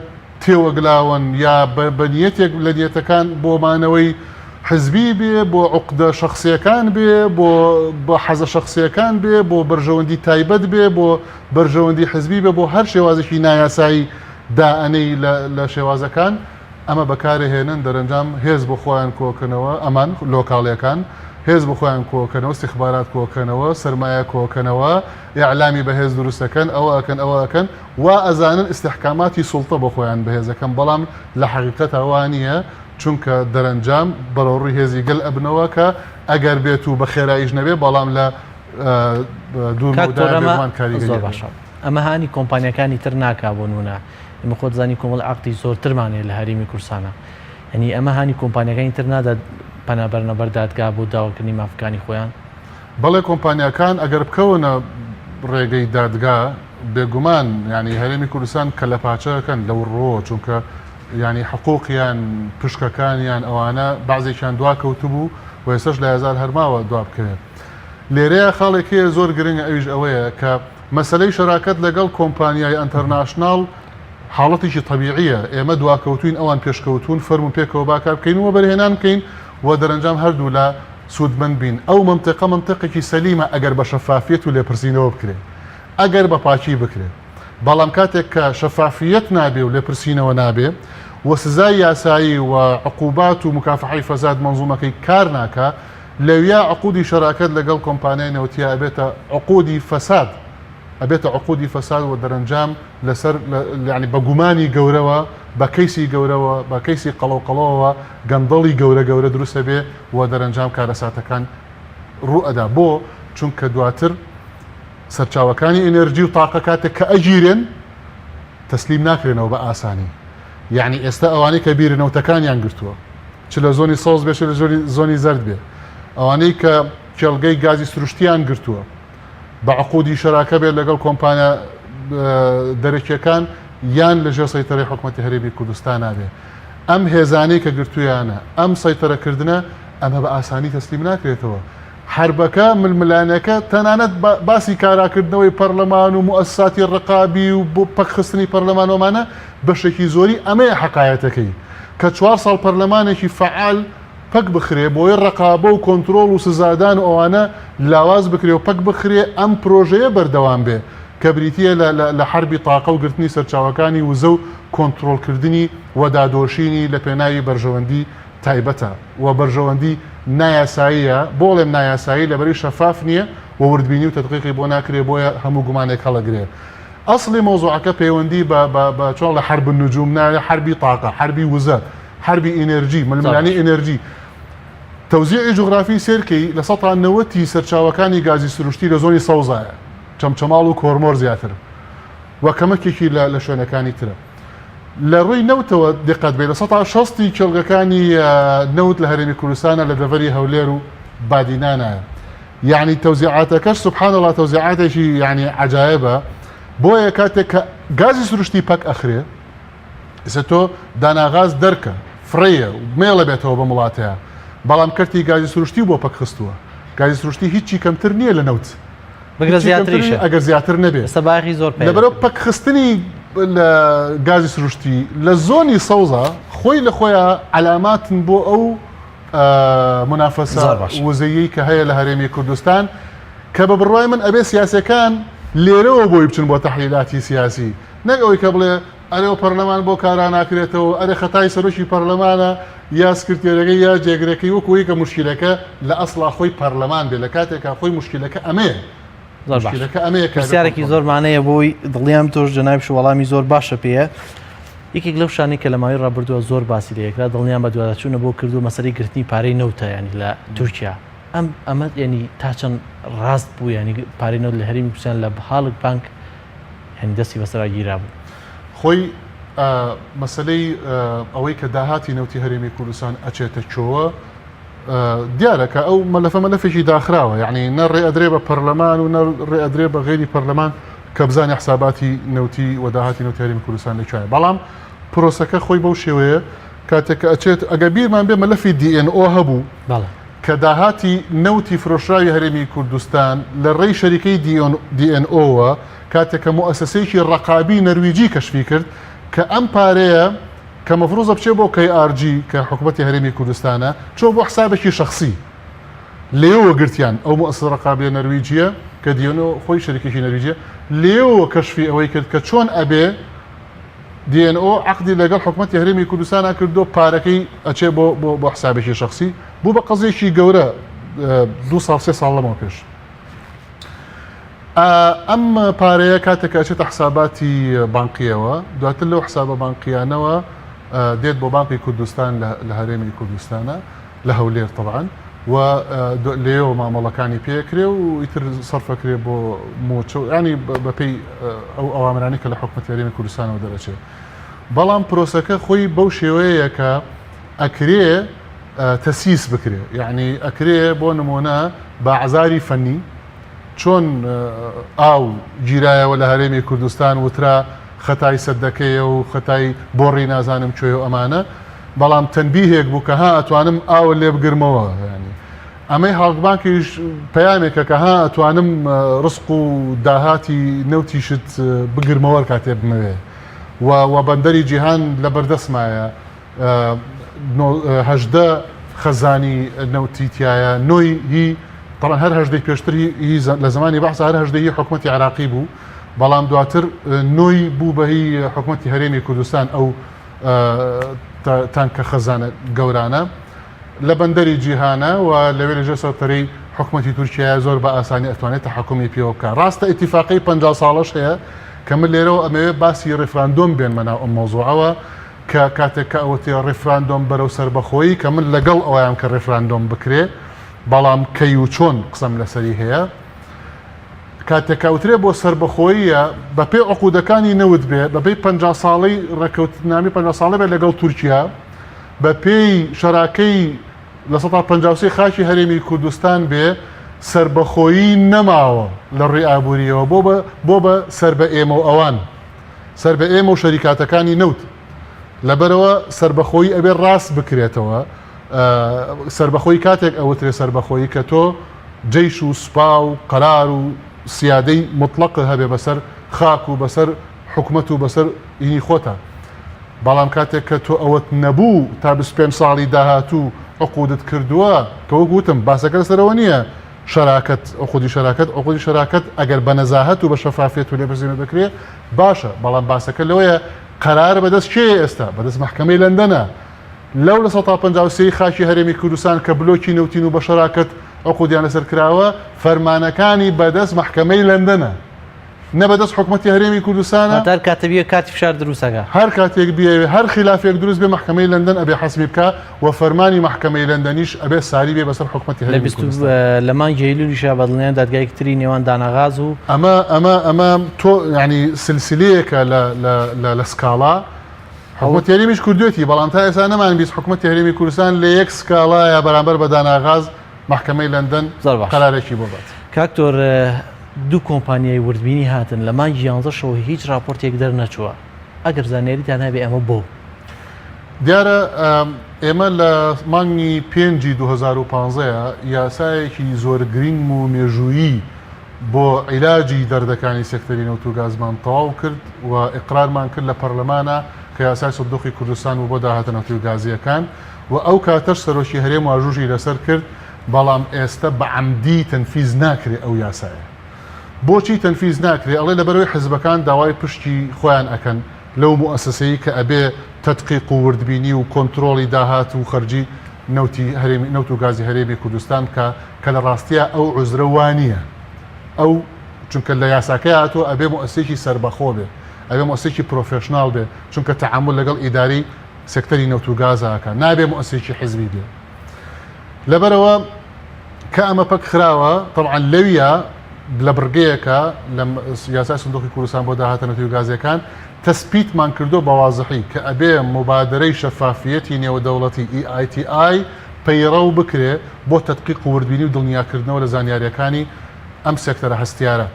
تێوەگلاون یا بە نیەتێک لە نیەتەکان بۆ مانەوەی حزبی بێ بۆ عوقدە شەخسیەکان بێ بۆ بە حەزە شەخسیەکان بێ بۆ بەرژەوەندی تایبەت بێ بۆ بەرژەوەندی حزبی بێ بۆ هەر شێوازێکی نایاسایی دائەنێی لە شێوازەکان ئەمە بەکارەهێنن دەرەنجام هێز بۆ خۆیان کۆکەنەوە ئەمان لۆکاڵیەکان هێز بۆ خۆیان کۆکەنەوە استخبارات کۆکەنەوە سەرمایە کۆکەنەوە ئیعلامی بەهێز دروست ئەکەن ئەوە ئەکەن ئەوە ئەکەن وا ئەزانن ئیستحکاماتی سوڵتە بۆ خۆیان بەهێز ئەکەن بەڵام لە حەقیقەتا وا نییە چونکە دەرەنجام بەرەوڕووی هێزی گەل ئەبنەوە کە ئەگەر بێت و بە خێراییش نەبێ بەڵام لە دوور کاک مەودایە تۆر ئەمە بێگومان کاریگەری زۆر ئەبێ. باشە ئەمە هانی کۆمپانیاکانی تر ناکا بۆ نمونە ئێمە خۆت زانی کۆمەڵی عەقدی زۆرترمان هەیە لە هەرێمی کوردستانا یانی ئەمە هانی کۆمپانیاکانی تر نادات پەنا بەرنە بەر دادگا بۆ داواکردنی مافەکانی خۆیان؟ بەڵێ کۆمپانیاکان ئەگەر بکەونە ڕێگەی دادگا بێگومان یانی هەرێمی کوردستان کەلەپاچەکەن لەو ڕووەوە چونکە یانی حقوقیان پشکەکانیان ئەوانە بەعزێکیان دوا کەوتبوو و ئێستاش لە هەزار هەرماوە دوا بکەوێت لێرەیە خاڵێک هەیە زۆر گرنگە ئەویش ئەوەیە کە مەسەلەی شەراکەت لەگەڵ کۆمپانیای ئەنتەرناشناڵ حاڵەتێکی تەبیعیە ئێمە دواکەوتوین ئەوان پێشکەوتوون فەرموون پێکەوە با کار بکەین و وەبەرهێنان بکەین و دەرەنجام هەردوولا سوودمەند بین، ئەو مەنتیقە مەنتیقێکی سەلیمە ئەگەر بە شەفافیەت و لێپرسینەوە بکرێ، ئەگەر بە پاکی بکرێ. بەڵام کاتێک کە شەفافیەت نابێ و لێپرسینەوە نابێ و سزای یاسایی و عقوبات و مکافحەی فەساد مەنزومەکەی کار ناکا، لەویا عقودی شەراکەت لەگەڵ کۆمپانیای نەوتیا ئەبێتە عقودی فەساد، ئەبێتە عقودی فەساد و دەرەنجام لەسەر یانی بە گومانی گەورەوە، بە کەیسی گەورەوە، بە کەیسی قەڵەو قەڵەوەوە گەندەڵی گەورە گەورە دروست ئەبێ و دەرەنجام کارەساتەکان ڕوو ئەدا. بۆ؟ چونکە دواتر سەرچاوەکانی ئێنێرجی و تاقە کاتێک کە ئەگیرێن تەسلیم ناکرێنەوە بە ئاسانی. یانی ئێستا ئەوانەی کە بیرە نەوتەکانیان گرتووە چ لە زۆنی سەوز بێ چ لە زۆنی زەرد بێ، ئەوانەی کە کێڵگەی گازی سروشتیان گرتووە بە عقودی شەراکە بێت لەگەڵ کۆمپانیا دەرەکیەکان یان لە ژێر سەیتەرەی حکومەتی هەرێمی کوردستانا بێ. ئەم هێزانەی کە گرتوویانە، ئەم سەیتەرەکردنە، ئەمە بە ئاسانی تەسلیم ناکرێتەوە. حەربەکە، ململانێکە، تەنانەت باسی کاراکردنەوەی پەرلەمان و موئەسساتی ڕقابی و بۆ پەکخستنی پەرلەمان و ئەمانە، بەشێکی زۆری ئەمەیە حەقایەتەکەی. کە چوار ساڵ پەرلەمانێکی فەعال پەک بخرێ، بۆیە ڕەقابە و کۆنترۆڵ و سزادان و ئەوانە لاواز بکرێ و پەک بخرێ، ئەم پرۆژەیە بەردەوام بێ کە بریتییە لە لە حەربی تاقە و گرتنی سەرچاوەکانی وزە و کۆنترۆڵکردنی و دادۆشینی لە پێناوی بەرژەوەندی تایبەتە و بەرژەوەندی نایاساییە، بۆ ئەڵێم نایاسایی لەبەرەی شەفاف نییە و وردبینی و تەدقیقی بۆ ناکرێ بۆیە هەموو گومانێک هەڵەگرێ. ئەسڵی مەوزوعەکە پەیوەندی بە بە بە چۆن ئەڵێ حرب النجوم ناوێ حربی تاقە، حربی وزە، حربی ئینێرجی، ململانێی ئینێرجی. تەوزیعی جوغرافی سەیرکەی 90% ی سەرچاوەکانی گازی سروشتی لە زۆنی سەوزایە، چەمچەماڵ و کۆرمۆر زیاتر و کەمەکێکی لە لە شوێنەکانی ترە. لە ڕووی نەوتەوە دیقەت بێ 60% ی کێڵگەکانی نەوت لە هەرێمی کوردستانە لە دەڤەری هەولێر و بادینانایە. یەعنی تەوزیعاتەکەش سبحان اللە تەوزیعاتێکی یەعنی عەجایبە بۆیە کاتێک کە گازی سروشتی پەک ئەخرێ ئێستا تۆ داناغاز دەرکە فڕێیە مێڵە بێتەوە بەم وڵاتەیە بەڵام کەرتی گازی سروشتی بۆ پەک خستووە گازی سروشتی هیچی کەمتر نییە لە نەوت بگرە زیاتریشە ئەگەر زیاتر نەبێ ئێستا باخی زۆر پەیدا لەبەرەوە پەکخستنی لە گازی سروشتی لە زۆنی سەوزە خۆی لە خۆیان عەلاماتن بۆ ئەو مونافەسە وزەییەی کە هەیە لە هەرێمی کوردستان کە بە بڕوای من ئەبێ سیاسەکان لێرەوە بۆی بچن بۆ تەحلیلاتی سیاسی نەک ئەوەی کە بڵێ ئەرێ و پەرلەمان بۆ کارا ناکرێتەوە ئەرێ خەتای سەرۆکی پەرلەمانە یا سکرتێرەکەی یا جێگرەکەی وەکو ئەوەی کە موشکیلەکە لە ئەسڵا خۆی پەرلەمان بێ لە کاتێکا خۆی موشکیلەکە ئەمەیە زۆر باش پرسیارێکی زۆرمانەیە بۆی دڵنیام تۆش جەنابیش وەڵامی زۆر باشە پێیە یەکێک لەو شانەی کە لە ماوەی ڕابردووە زۆر باسی لێکرا دڵنیام بە دواداچوونە بۆ کردو مەسەری گرتنی پارەی نەوتە ینی لە تورکیا ئەم ئەمە ینی تا چەند ڕاست بوو ینی پارەی نەوت لە هەرێمی کوردستان لە هاڵک بانک ینی دەستی بەسەرا گیرا بوو. خۆی مەسەلەی ئەوەی کە داهاتی نەوتی هەرێمی کوردستان ئەچێتە کوێوە دیارە کە ئەو مەلەفە مەلەفێکی داخراوە یعنی نە ڕێ ئەدرێ بە پەرلەمان و نە ڕێ ئەدرێ بە غەیری پەرلەمان کە بزانێ حساباتی نەوتی و داهاتی نەوتی هەرێمی کوردستان لە کوێیە بەڵام پرۆسەکە خۆی بەو شێوەیە کاتێک کە ئەچێت ئەگە بیرمان بێ مەلەفی DNO هەبوو کە داهاتی نەوتی فرۆشراوی هەرێمی کوردستان لە ڕێی شەریکەی DNO-وە کاتێک کە موئەسەسەیەکی ڕەقابی نەرویجی کەشفی کرد کە ئەم پارەیە کە مەفروزە بچێ بۆ KRG کە حکومەتی هەرێمی کوردستانە چۆ بۆ حسابێکی شەخسی لێیەوە گرتیان ئەو موئەسەسە ڕەقابیە نەرویجیە کە DNO خۆی شەریکێکی نەرویجیە لێیەوە کەشفی ئەوەی کرد کە چۆن ئەبێ DNO عەقدی لەگەڵ حکومەتی هەرێمی کوردستانا کردو پارەکەی ئەچێ بۆ بۆ بۆ حسابێکی شەخسی بوو بە قەزیەکی گەورە دوو ساڵ سێ ساڵ لەمەوە پێش. ئەم پارەیە کاتێک کە ئەچێتە حساباتی بانقیەوە دواتر لەو حسابە بانقیانەوە دێت بۆ بانقی کوردستان لە هەرێمی کوردستانە لە هەولێر طبعا و لێەوە مامەڵەکانی پێکرێ و ئیتر سەرفەکرێ بۆ مۆچە ینی بەپێی ئەو ئەوامرانی کە لە حکومەتی هەرێمی کوردستانەوە دەرەچێت بەڵام پرۆسەکە خۆی بەو شێوەیە کە ئەکرێ تەسیس بکرێ یعنی ئەکرێ بۆ نمونە بە عزاری فەنی چۆن ئاو گیرایەوە لە هەرێمی کوردستان وترا خەتای سەدەکەیە و خەتای بۆڕی نازانم کوێ و ئەمانە بەڵام تەنبیهێک بوو کە ها ئەتوانم ئاوە لێ بگرمەوە ینی ئەمەی هاڵکبانکیش پەیامێکە کە ها ئەتوانم ڕسق و داهاتی نەوتیشت بگرمەوە کاتێ بمەوێ و و بەندەری جیهان لە بەردەستمایە 18 خەزانی نەوتی تایە نۆی هی تەڵەن هەر هەژدەی پێشتر هی لە زمانی بەعس هەر هەژدەی هی حکومەتی عێراقی بوو بەڵام دواتر نۆی بوو بە هی حکومەتی هەرێمی کوردستان ئەو تانکە خەزانە گەورانە لە بەندەری جیهانە و لەوێ لەژێر سەرتەرەی حکومەتی تورکیایە زۆر بە ئاسانی ئەتوانێت تەحەکومی پێوە بکا ڕاستە ئیتیفاقی 50 ساڵەش هەیە کە من لێرەوە ئەمەوێ باسی ڕیفراندۆم بێنمە ناو ئەم مەوزوعەوە کە کاتێک کە ئەوەتێ ڕیفراندۆم بەرەو سەربەخۆیی کە من لەگەڵ ئەوەیام کە ڕیفراندۆم بکرێ بەڵام کەی و چۆن قسەم لەسەری هەیە کاتێک کە ئەوترێ بۆ سەربەخۆییە بەپێی عقودەکانی نەوت بێ بەپێی 50 ساڵەی ڕێککەوتنامی 50 ساڵە بێ لەگەڵ تورکیا بەپێی شەراکەی 53% خاکی هەرێمی کوردستان بێ سەربەخۆیی نەماوە لە ڕووی ئابووریەوە بۆ بە بۆ بە سەر بە ئێمە و ئەوان سەر بە ئێمە و شەریکاتەکانی نەوت. لەبەرئەوە سەربەخۆیی ئەبێ ڕاست بکرێتەوە. سەربەخۆیی کاتێک ئەوترێ سەربەخۆیی کە تۆ جەیش و سوپا و قەرار و سیادەی موتڵەقت هەبێ بەسەر خاک و بەسەر حکومەت و بەسەر هینی خۆتا. بەڵام کاتێک کە تۆ ئەوەت نەبوو تا 25 ساڵی داهاتوو عقودت کردووە کە وەک وتم باسەکە لەسەر ئەوە نییە شەراکەت عقودی شەراکەت عقودی شەراکەت ئەگەر بە نەزاهەت و بە شەفافیەت و لێپرسینەوە بکرێ باشە بەڵام باسەکە لەوەیە قەرار بەدەست کێیە ئێستا بەدەست مەحکەمەی لەندەنە لەو 53% ی خاکی هەرێمی کوردستان کە بلۆکی نەوتین و بە شەراکەت عقودیان لەسەر کراوە فەرمانەکانی بەدەست مەحکەمەی لەندەنە نە بەدەست حکومەتی هەرێمی کوردستانە. واتە هەر کاتێ بیەوێ کارتی فشار دروست ئەکا. هەر کاتێک بیەوێ هەر خیلافێک دروست بێ مەحکەمەی لەندەن ئەبێ حەسمی بکا و فەرمانی مەحکەمەی لەندەنیش ئەبێ ساری بێ بەسەر حکومەتی لە هەرێمی بیست و کوردستان. لە مانگی ئەیلولیشا بە دڵنیام دادگایەکی تری نێوان داناغاز و. ئەمە ئەمە ئەمە تۆ یانی سلسلەیەکە لە لە لە لە سکاڵا حکومەتی هەرێمیش کردوێتی بەڵام تا ئێستا نەمانبیست حکومەتی هەرێمی کوردستان لە یەک سکاڵایە بەرامبەر بە داناغاز مەحکەمەی لەندەن زۆر باش قەرارێکی بۆ بات. کاک تۆر دوو کۆمپانیای وردبینی هاتن لە مانگی یانزەشەوە هیچ راپۆرتێک دەرنەچووە ئەگەر زانیاریتان هەبێ ئەمە بۆ؟ دیارە ئێمە لە مانگی پێنجی 2015 یاسایەکی زۆر گرینگ و مێژوویی بۆ عیلاجی دەردەکانی سێکتەری نەوت و گازمان تەواو کرد و ئیقرارمان کرد لە پەرلەمانا کە یاسای سندوقی کوردستان بوو بۆ داهاتە نەوتی و گازییەکان و ئەو کاتەش سەرۆکی هەرێم واژووشی لەسەر کرد بەڵام ئێستە بە عەمدی تەنفیز ناکرێ ئەو یاسایە. بۆچی تەنفیز ناکرێ؟ ئەڵێ لەبەرئەوەی حزبەکان داوای پشکی خۆیان ئەکەن لەو موئەسەسەی کە ئەبێ تەدقیق و وردبینی و کۆنترۆڵی داهات و خەرجی نەوتی هەرێمی نەوت و گازی هەرێمی کوردستان بکا کە لە ڕاستیا ئەو عوزرە وا نییە ئەو چونکە لە یاساکەیا هاتووە ئەبێ موئەسەیەکی سەربەخۆ بێ ئەبێ موئەسەیەکی پرۆفێشناڵ بێ چونکە تەعامول لەگەڵ ئیدارەی سێکتەری نەوت و گازا ئەکا نابێ موئەسەیەکی حزبی بێ لەبەرئەوە کە ئەمە پەک خراوە تەبعەن لەویا لە بڕگەیەکە لە یاسای سندوقی کوردستان بۆ داهاتە نەوتی و گازیەکان تەسپیتمان کردو بە وازحی کە ئەبێ موبادەرەی شەفافیەتی نێودەوڵەتی EITI پەیڕەو بکرێ بۆ تەدقیق و وردبینی و دڵنیاکردنەوە لە زانیاریەکانی ئەم سێکتەرە هەستیارە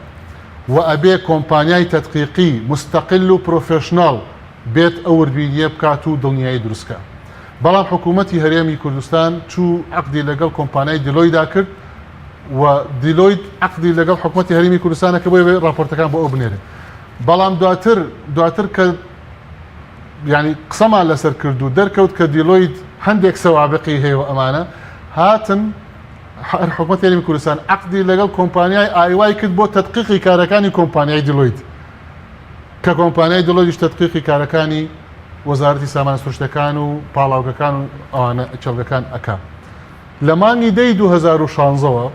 و ئەبێ کۆمپانیای تەدقیقی موستەقل و پرۆفێشناڵ بێت ئەو وردبینیە بکات و دڵنیایی دروست کا. بەڵام حکوومەتی هەرێمی کوردستان چوو عەقدی لەگەڵ کۆمپانیای دیلۆیدا کرد و دیلۆید عەقدی لەگەڵ حکوومەتی هەرێمی کوردستانە کە بۆی ڕاپۆرتەکان بۆ ئەو بنێرێ بەڵام دواتر دواتر کە ینی قسەمان لەسەر کرد و دەرکەوت کە دیلۆید هەندێک سەوابقی هەیە و ئەمانە هاتن هەر حکوومەتی هەرێمی کوردستان عەقدی لەگەڵ کۆمپانیای ئایوای کرد بۆ تەدقیقی کارەکانی کۆمپانیای دیلۆید کە کۆمپانیای دیلۆیدیش تەدقیقی کارەکانی وەزارەتی سامانە سروشتەکان و پاڵاوگەکان و ئەوانە کێڵگەکان ئەکا لە مانگی دەی 2016 وە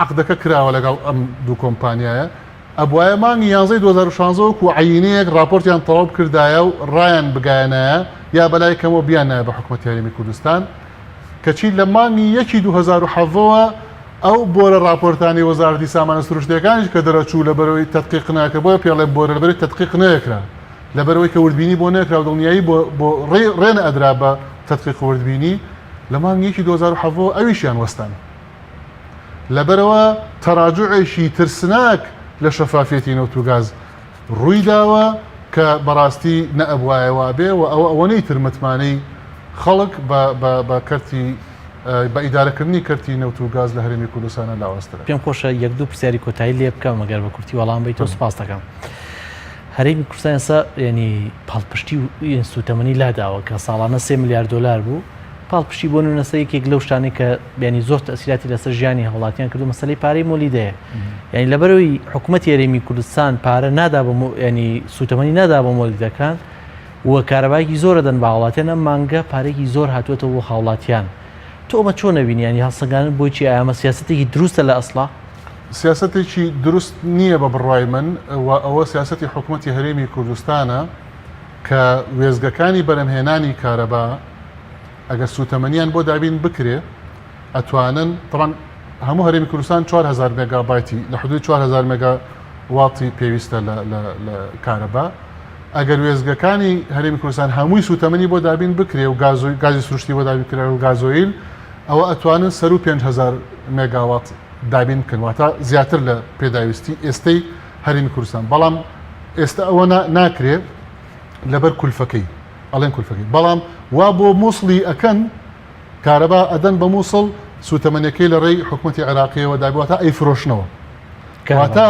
عەقدەکە کراوە لەگەڵ ئەم دوو کۆمپانیایە ئەبوایە مانگی یانزەی 2016 وەکو عەینەیەک ڕاپۆرتیان تەواو بکردایە و ڕایان بگایەنایە یا بەلای کەمەوە بیاننایە بە حکومەتی هەرێمی کوردستان کەچی لە مانگی یەکی 2017 وە ئەو بۆرە ڕاپۆرتانەی وەزارەتی سامانە سروشتیەکانیش کە دەرەچوو لەبەرئەوەی تەدقیق ناکرا بۆیە پێڵێم بۆرە لەبەرئەوەی تەدقیق نەکرا لەبەرئەوەی کە وردبینی بۆ نەکرا و دڵنیایی بۆ بۆ ڕێ ڕێ نەئەدرا بە تەدقیق و وردبینی لە مانگی یەکی 2017 وە ئەویشیان وەستان لەبەرئەوە تەراجوعێکی ترسناک لە شەفافیەتی نەوت و گاز ڕووی داوە کە بەڕاستی نەئەبوایە وابێ و ئەوە ئەوەنەی تر متمانەی خەڵک بە بە بە کەرتی بە ئیدارەکردنی کەرتی نەوت و گاز لە هەرێمی کوردستانە لاوازترە. پێم خۆشە یەک دوو پرسیاری کۆتایی لێ بکەم ئەگەر بە کورتی وەڵام بەیتەوە سوپاست دەکەم. هەرێمی کوردستان ئێستا یعنی پاڵپشتی و سووتەمەنی لاداوە کە ساڵانە سێ ملیار دۆلار بوو پاڵپشتی بۆ نونەسە یەکێک لەو شتانەی کە بیانی زۆر تەسیراتی لەسەر ژیانی هاوڵاتیان کردو مەسەلەی پارەی مۆلیدەیە یعنی لەبەرەوەی حکوومەتی هەرێمی کوردستان پارە نادا بە ینی سووتەمەنی نادا بە مۆلیدەکان و کارەبایەکی زۆر دەن بە هاوڵاتیان ئەم مانگە پارێکی زۆر هاتووەتەوە بۆ هاوڵاتیان تۆ ئەمە چۆن نەبینی ینی هەڵسەنگاندن بۆی چی ئەمە سیاستێکی دروستە لە ئەسڵا سیاسەتێکی دروست نییە بە بڕوای من و ئەوە سیاسەتی حکوومەتی هەرێمی کوردستانە کە وێستگەکانی بەرهەمهێنانی کارەبا ئەگەر سووتەمەنیان بۆ دابین بکرێ ئەتوانن تەبعەن هەموو هەرێمی کوردستان 4000 مێگابایتی لە حدودی 4000 مێگا واتی پێویستە لە لە لە کارەبا ئەگەر وێستگەکانی هەرێمی کوردستان هەمووی سووتەمەنی بۆ دابین بکرێ و گازۆ گازی سروشتی بۆ دابین بکرێ و گازۆیل ئەوە ئەتوانن سەروو 5000 مێگاوات دابین بکەن واتە زیاتر لە پێداویستی ئێستەی هەرێمی کوردستان بەڵام ئێستا ئەوە ناکرێ لەبەر کولفەکەی. ئەڵێن کولفەکەی بەڵام وا بۆ مووسڵی ئەکەن کارەبا ئەدەن بە مووسڵ سووتەمەنیەکەی لە ڕێی حکومەتی عێراقیەوە دابی واتە ئەیفرۆشنەوە واتە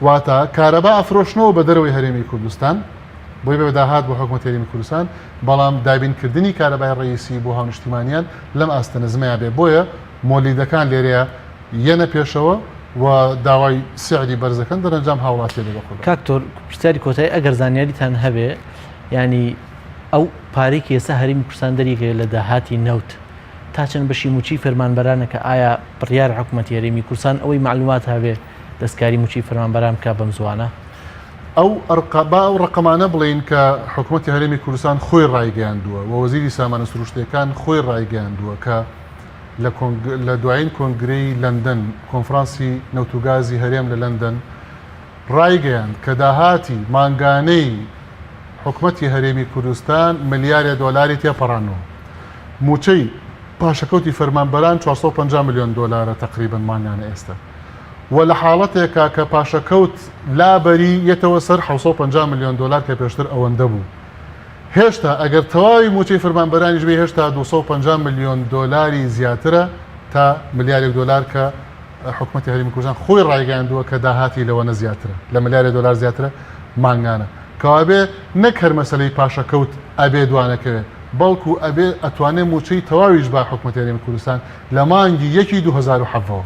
واتە کارەبا ئەفرۆشنەوە بە دەرەوەی هەرێمی کوردستان بۆی بە داهات بۆ حکومەتی هەرێمی کوردستان بەڵام دابینکردنی کارەبای ڕئیسی بۆ هاونیشتیمانیان لەم ئاستە نزمەیە بێ بۆیە مۆلیدەکان لێرەیە یەنە پێشەوە و داوای سعری بەرز دەکەن دەرەنجام هاوڵاتیە بێ بە قوربانی. کاک تۆر پرسیاری کۆتایی ئەگەر زانیاریتان هەبێ یانی ئەو پارەی کە ئێستا هەرێمی کوردستان دەریەکەوێت لە داهاتی نەوت تا چەند بەشی موچەی فەرمانبەرانە کە ئایا بڕیارە حکومەتی هەرێمی کوردستان ئەوەی مەعلومات هەبێ دەستکاری موچەی فەرمانبەران بکا بەم زوانە؟ ئەو ئەرقا با ئەو ڕەقەمانە بڵێین کە حکومەتی هەرێمی کوردستان خۆی ڕایگەیاندووە و وەزیری سامانە سروشتیەکان خۆی ڕایگەیاندووە کە لە لە دوایین کۆنگرەی لەندەن، کۆنفرانسی نەوت و گازی هەرێم لە لەندەن، ڕایگەیاند کە داهاتی مانگانەی حکومەتی هەرێمی کوردستان ملیارێ دۆلاری تێپەڕاندووە. مووچەی پاشەکەوتی فەرمانبەران 450 ملیۆن دۆلارە تەقریبەن مانگانە ئێستا و لە حاڵەتێکا کە پاشەکەوت لابەری یەتەوە سەر 750 ملیۆن دۆلار کە پێشتر ئەوەندە بوو. هێشتا ئەگەر تەواوی مووچەی فەرمانبەرانیش بێ هێشتا 250 ملیۆن دۆلاری زیاترە تا ملیارێک دۆلار کە حکومەتی هەرێمی کوردستان خۆی ڕایگەیاندووە کە داهاتی لەوەنە زیاترە لە ملیارێک دۆلار زیاترە مانگانە کەوابێ نەک هەر مەسەلەی پاشەکەوت ئەبێ دوانەکەوێ بەڵکو ئەبێ ئەتوانێ مووچەی تەواویش با حکومەتی هەرێمی کوردستان لە مانگی یەکی 2017 ەوە.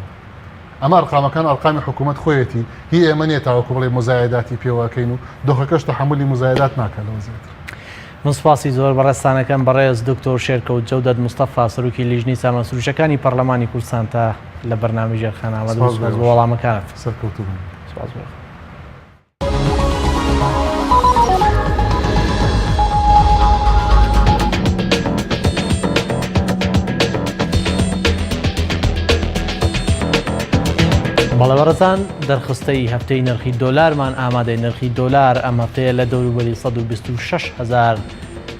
ئەمە ئەرقامەکان ئەرقامی حکوومەت خۆیەتی هی ئێمە نیە تاوەکو بڵێ موزایەداتی پێوە ئەکەین و دۆخەکەش تەحەمولی موزایەدات ناکات لەوە زیاتر. من سوپاسی زۆر بەڕێزتان ئەکەم بەڕێز دکتۆر شێرکەوت جەودەت مستەفا سەرۆکی لیژنەی سامان سروشەکانی پەڕلەمانی کوردستان تا لە بەرنامەی ژێرخان ئامادە بوو سپاس سوپاس بۆ بۆ ئێوەش. وەڵامەکانت. سەرکەوتوو بن. سوپاس بۆ. بەڵێ بەڕێزان دەرخستەی هەفتەی نرخی دۆلارمان ئامادەی نرخی دۆلار ئەم هەفتەیە لە دەوروبەری 126 هزار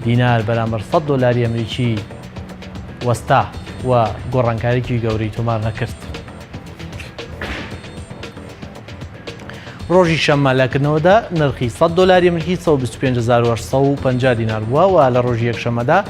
دینار بەرامبەر 100 دۆلاری ئەمریکی وەستا و گۆڕانکاریی گەورەی تۆمار نەکرد. ڕۆژی شەممە لە کردنەوەدا نرخی 100 دۆلاری ئەمریکی 125850 دینار بووە و لە ڕۆژی یەکشەممەدا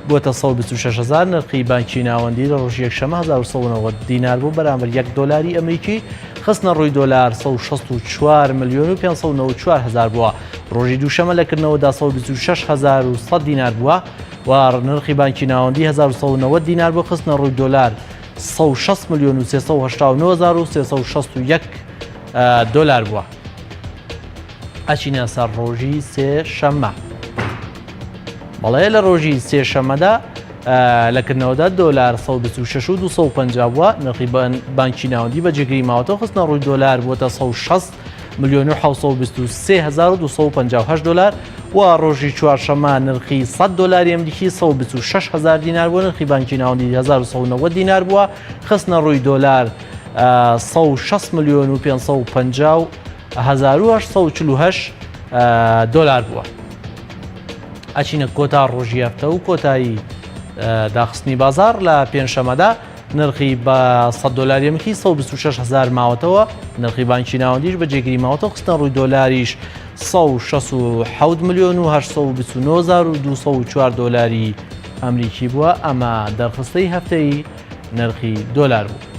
بووەتە 126000 نرخی بانکی ناوەندی لە ڕۆژی یەکشەممە 1190 دینار بوو بەرامبەر یەک دۆلاری ئەمریکی خستنە ڕووی دۆلار 164 ملیۆن و 594 هزار بووە ڕۆژی دووشەمە لە کردنەوەدا 126100 دینار بووە و نرخی بانکی ناوەندی 1190 دینار بۆ خستنە ڕووی دۆلار 160 ملیۆن و 389 هزار و 361 دۆلار بووە. ئەچینە سەر ڕۆژی سێشەممە. بەڵێ لە ڕۆژی سێشەممەدا لە کردنەوەدا دۆلار 126 و 250 بووە نرخی بانکی ناوەندی بە جێگری ماوەتەوە خستنە ڕووی دۆلار بووەتە 160 ملیۆن و 723 هەزار و 258 دۆلار و ڕۆژی چوارشەممە نرخی 100 دۆلاری ئەمریکی 126 هەزار دینار بووە نرخی بانکی ناوەندی 1190 دینار بووە خستنە ڕووی دۆلار 160 ملیۆن و 550 1848 دۆلار بووە. ئەچینە کۆتا ڕۆژی هەفتە و کۆتایی داخستنی بازار لە پێنجشەمەدا نرخی بە 100 دۆلاری ئەمریکی 126 هزار ماوەتەوە نرخی بانکی ناوەندیش بە جێگیری ماوەتەوە خستنە ڕووی دۆلاریش 167 ملیۆن و 829 هزار و 204 دۆلاری ئەمریکی بووە ئەمە دەرخستەی هەفتەی نرخی دۆلار بوو.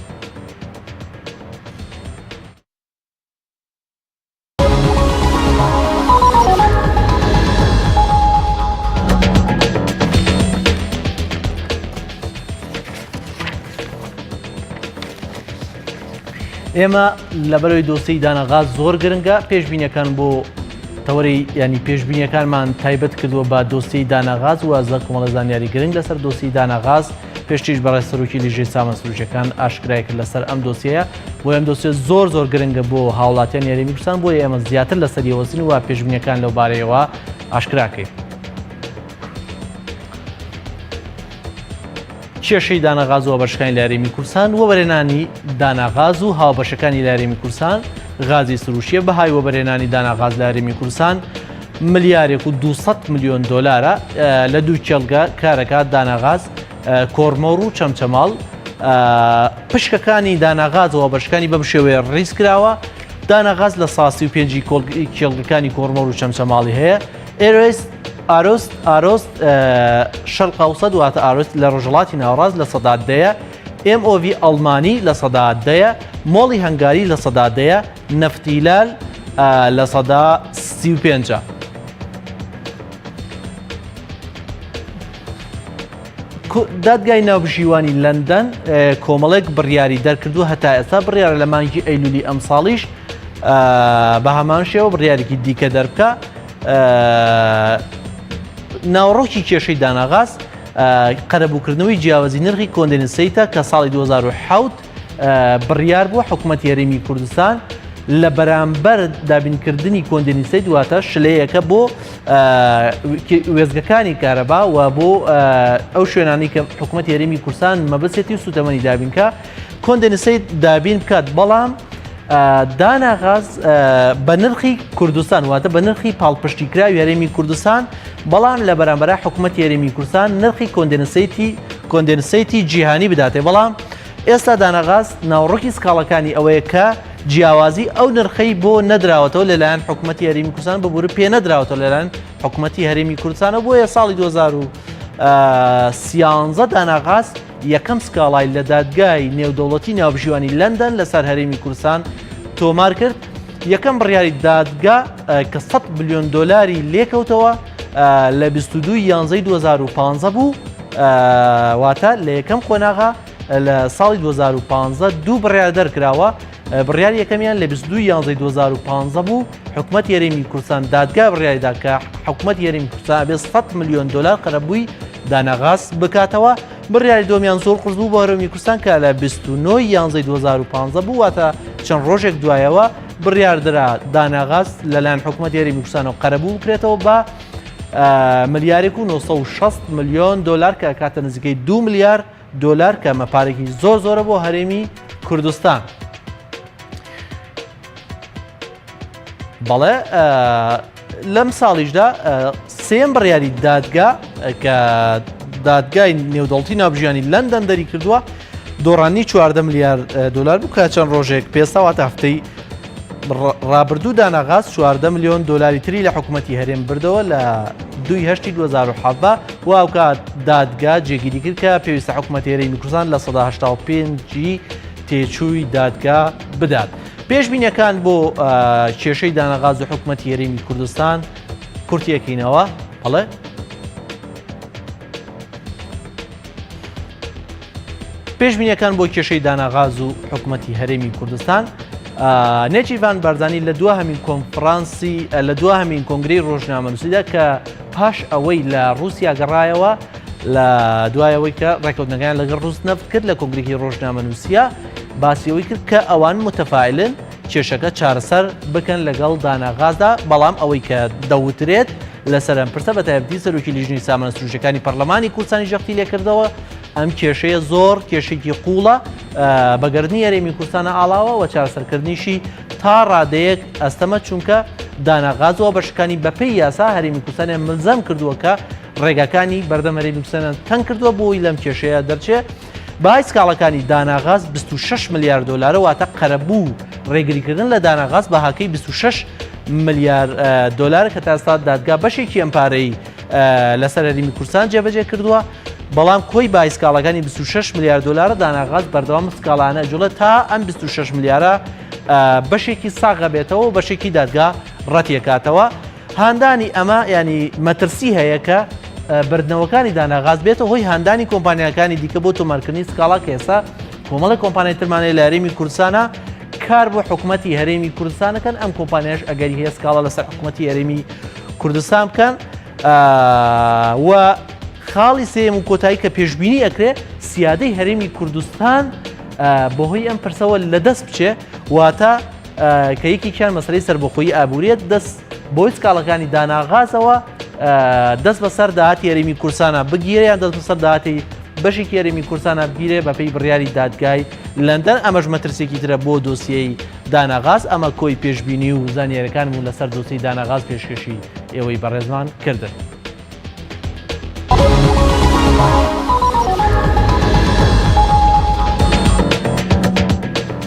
ئێمە لەبەرەوەی دۆسیی دانەغاز زۆر گرنگە پێشبینەکان بۆ تەوەری ینی پێشبینیەکانمان تایبەت کردووە بە دۆسیی دانەغاز و زە کۆمەڵە زانیاری گرنگ لەسەر دۆسیی دانەغاز پێشتریش بەڕێز سەرۆکی لیژنەی سامان سروشتیەکان ئاشکرای کرد لەسەر ئەم دۆسیەیە بۆیە ئەم دۆسیە زۆر زۆر گرنگە بۆ هاوڵاتیانی هەرێمی کوردستان بۆیە ئێمە زیاتر لەسەری وەستین و پێشبینیەکان لەو بارەیەوە ئاشکرا کەین. کێشەی دانەغاز و هاوبەشەکانی لە هەرێمی کوردستان وەبەرهێنانی داناغاز و هاوبەشەکانی لە هەرێمی کوردستان غازی سروشتیە بەهای وەبەرهێنانی داناغاز لە هەرێمی کوردستان ملیارێک و 200 ملیۆن دۆلارە لە دوو کێڵگە کارەکات داناغاز کۆرمۆر و چەمچەماڵ پشکەکانی داناغاز و بەشەکانی بەم شێوەیە ڕیز کراوە داناغاز لە ساسی و پێنجی کێڵگەکانی کۆرمۆر و چەمچەماڵی هەیە ئێرۆیس ئارۆست ئارۆست شەرق ئەوسەد واتە ئارۆست لە ڕۆژهەڵاتی ناوەڕاست لە سەدا دەیە، ئێم ئۆ ڤی ئەڵمانی لە سەدا دەیە، مۆڵی هەنگاری لە سەدا دەیە، نەفتیلال لە سەدا 35ە. دادگای ناوبژیوانی لەندەن کۆمەڵێک بڕیاری دەرکردووە هەتا ئێستا بڕیارە لە مانگی ئەیلولی ئەمساڵیش بە هەمان شێوە بڕیارێکی دیکە دەربکە ناوەڕۆکی کێشەی داناغاز قەرەبووکردنەوەی جیاوازی نرخی condensate ە کە ساڵی 2007 بڕیار بووە حکوومەتی هەرێمی کوردستان لە بەرامبەر دابینکردنی condensate واتە شلەیەکە بۆ وێزگەکانی کارەبا و بۆ ئەو شوێنانی کە حکوومەت هەرێمی کوردستان مەبەسێتی و سوتەمەنی دابینکە condensate دابین بکات بەڵام دانا غاز بە نرخی کوردستان واتە بە نرخی پاڵپشتیکراوی هەرێمی کوردستان بەڵام لە بەرامبەرا حکوومەتی هەرێمی کوردستان نرخی condensate ی condensate ی جیهانی بداتێ بەڵام ئێستا داناغاز ناوەڕۆکی سکاڵەکانی ئەوەیە کە جیاوازی ئەو نرخەی بۆ نەدراوەتەوە لەلایەن حکوومەتی هەرێمی کوردستان ببورە پێ نەدراوەتەوە لەلایەن حکوومەتی هەرێمی کوردستانە بۆیە ساڵی 2013 داناغاز یەکەم سکاڵای لە دادگای نێودەوڵەتی ناوبژیوانی لەندەن لەسەر هەرێمی کوردستان تۆمار کرد. یەکەم بڕیاری دادگا کە 100 ملیۆن دۆلاری لێکەوتەوە لە 22 یانزەی 2015 بوو واتە لە یەکەم قۆناغا لە ساڵی 2015 دوو بڕیار دەرکراوە بڕیاری یەکەمیان لە 22 یانزەی 2015 بوو حکومەت هەرێمی کوردستان دادگا بڕیاریدا کە حکومەت هەرێمی کوردستان ئەبێ 100 ملیۆن دلار قەرەبووی داناغاز بکاتەوە بڕیاری دووەمیان زۆر قورس بوو بۆ هەرێمی کوردستان کە لە 29 یانزەی 2015 بوو واتە چەند ڕۆژێک دوایەوە بڕیاردرا داناغاز لەلایەن حکوومەت هەرێمی کوردستانەوە قەرەبوو بکرێتەوە بە ملیارێک و 960 ملیۆن دلار کە کاتە نزیکەی 2 ملیار دلار کە ئەمە پارێکی زۆر زۆرە بۆ هەرێمی کوردستان. بەڵێ لەم ساڵیشدا سێم بڕیاری دادگا کە دادگای نێودەوڵەتی ناوبژیانی لەندەن دەری کردووە دۆڕانی 14 ملیار دلار بوو کە چەند ڕۆژێک پێستاواتە هەفتەی ڕابردوو داناغاز 14 ملیۆن دلاری تری لە حکوومەتتی هەرێم بردەوە لە دوی هەشتی 2017 و ئەوکات دادگا جێگیری کرد کە پێویستە حکوومەت هەرێمی کوردستان لە 1970 تێچووی دادگا بدات. پێشبینیەکان بۆ کێشەی دانەغاز و حکومەتی هەرێمی کوردستان کورتیەکەینەوە بەڵێ. پێشبینیەکان بۆ کێشەی داناغاز و حکومەتی هەرێمی کوردستان نێچیرڤان بارزانی لە دوا هەمین کۆنفرانسی لە دوا هەمین کۆنگرەی ڕۆژنامەنووسیدا کە پاش ئەوەی لە رووسیا گەڕایەوە لە دوایەوەی کە ڕێکەوتنەکان لەگەڵ ڕووس نەفت کرد لە کۆنگرێکی ڕۆژنامەنووسیا باسی ئەوەی کرد کە ئەوان متەفائلن کێشەکە چارەسەر بکەن لەگەڵ داناغازدا، بەڵام ئەوەی کە دەوترێت لەسەر ئەم پرسە بەتایبەتی سەرۆکی لیژنەی سامانە سروشتیەکانی پەرلەمانی کوردستانی جەختی لێکردەوە ئەم کێشەیە زۆر کێشێکی قوڵە بە گەردنی هەرێمی کوردستانە ئاڵاوە و چارەسەرکردنیشی تا ڕادەیەک ئەستەمە چونکە داناغازەوە بەشەکانی بەپێی یاسا هەرێمی کوردستانیان ملزەم کردووە کە ڕێگاکانی بەردەم هەرێمی کوردستانیان تەنگ کردووە بۆی لەم کێشەیە دەرچێ. بەهای سکاڵەکانی داناغاز 26 ملیار دۆلارە واتە قەرەبوو ڕێگریکردن لە داناغاز بەهاکەی 26 ملیار دۆلار کە تا ئێستا دادگا بەشێکی ئەم پارەی لەسەر هەرێمی کوردستان جێبەجێ کردووە بەڵام کۆی بای سکاڵەکانی 26 ملیار دۆلارە داناغاز بەردەوام سکاڵانە جوڵە تا ئەم 26 ملیارە بەشێکی ساغە بێتەوە و بەشێکی دادگا ڕەتیەکاتەوە. هاندانی ئەمە یانی مەترسی هەیە کە بردنەوەکانی داناغاز بێتە هۆی هاندانی کۆمپانیاکانی دیکە بۆ تۆمارکردنی سکاڵا کە ئێستا کۆمەڵی کۆمپانیای ترمانەیە لە هەرێمی کوردستانە کار بۆ حکوومەتی هەرێمی کوردستانەکەن ئەم کۆمپانیاش ئەگەری هەیە سکاڵا لەسەر حکوومەتی هەرێمی کوردستان بکەن و خاڵی سێم و کۆتایی کە پێشبینی ئەکرێ سیادەی هەرێمی کوردستان بەهۆی ئەم پرسەوە لەدەست بچێ واتە کە یەکێکیان مەسەلەی سەربەخۆیی ئابووریە دەست بۆی سکاڵەکانی داناغازەوە دەست بەسەر داهاتی هەرێمی کوردستانە بگیرێ یان دەست بەسەر داهاتی بەشێکی هەرێمی کوردستانە بگیرێ بەپێی بڕیاری دادگای لەندەن ئەمەش مەترسێکی ترە بۆ دۆسیەی داناغاز ئەمە کۆی پێشبینی و زانیاریەکانم و لەسەر دۆسیەی داناغاز پێشکەشی ئێوەی بەڕێزمان کردن.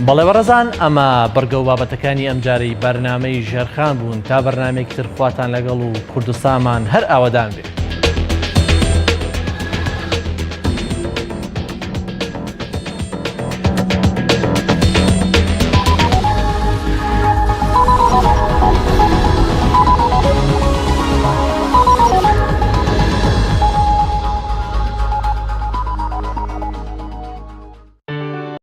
بەڵێ بەڕێزان ئەمە بڕگە و بابەتەکانی ئەمجارەی بەرنامەی ژێرخان بوون تا بەرنامەیەکی تر خواتان لەگەڵ و کوردستانمان هەر ئاوەدان بێ.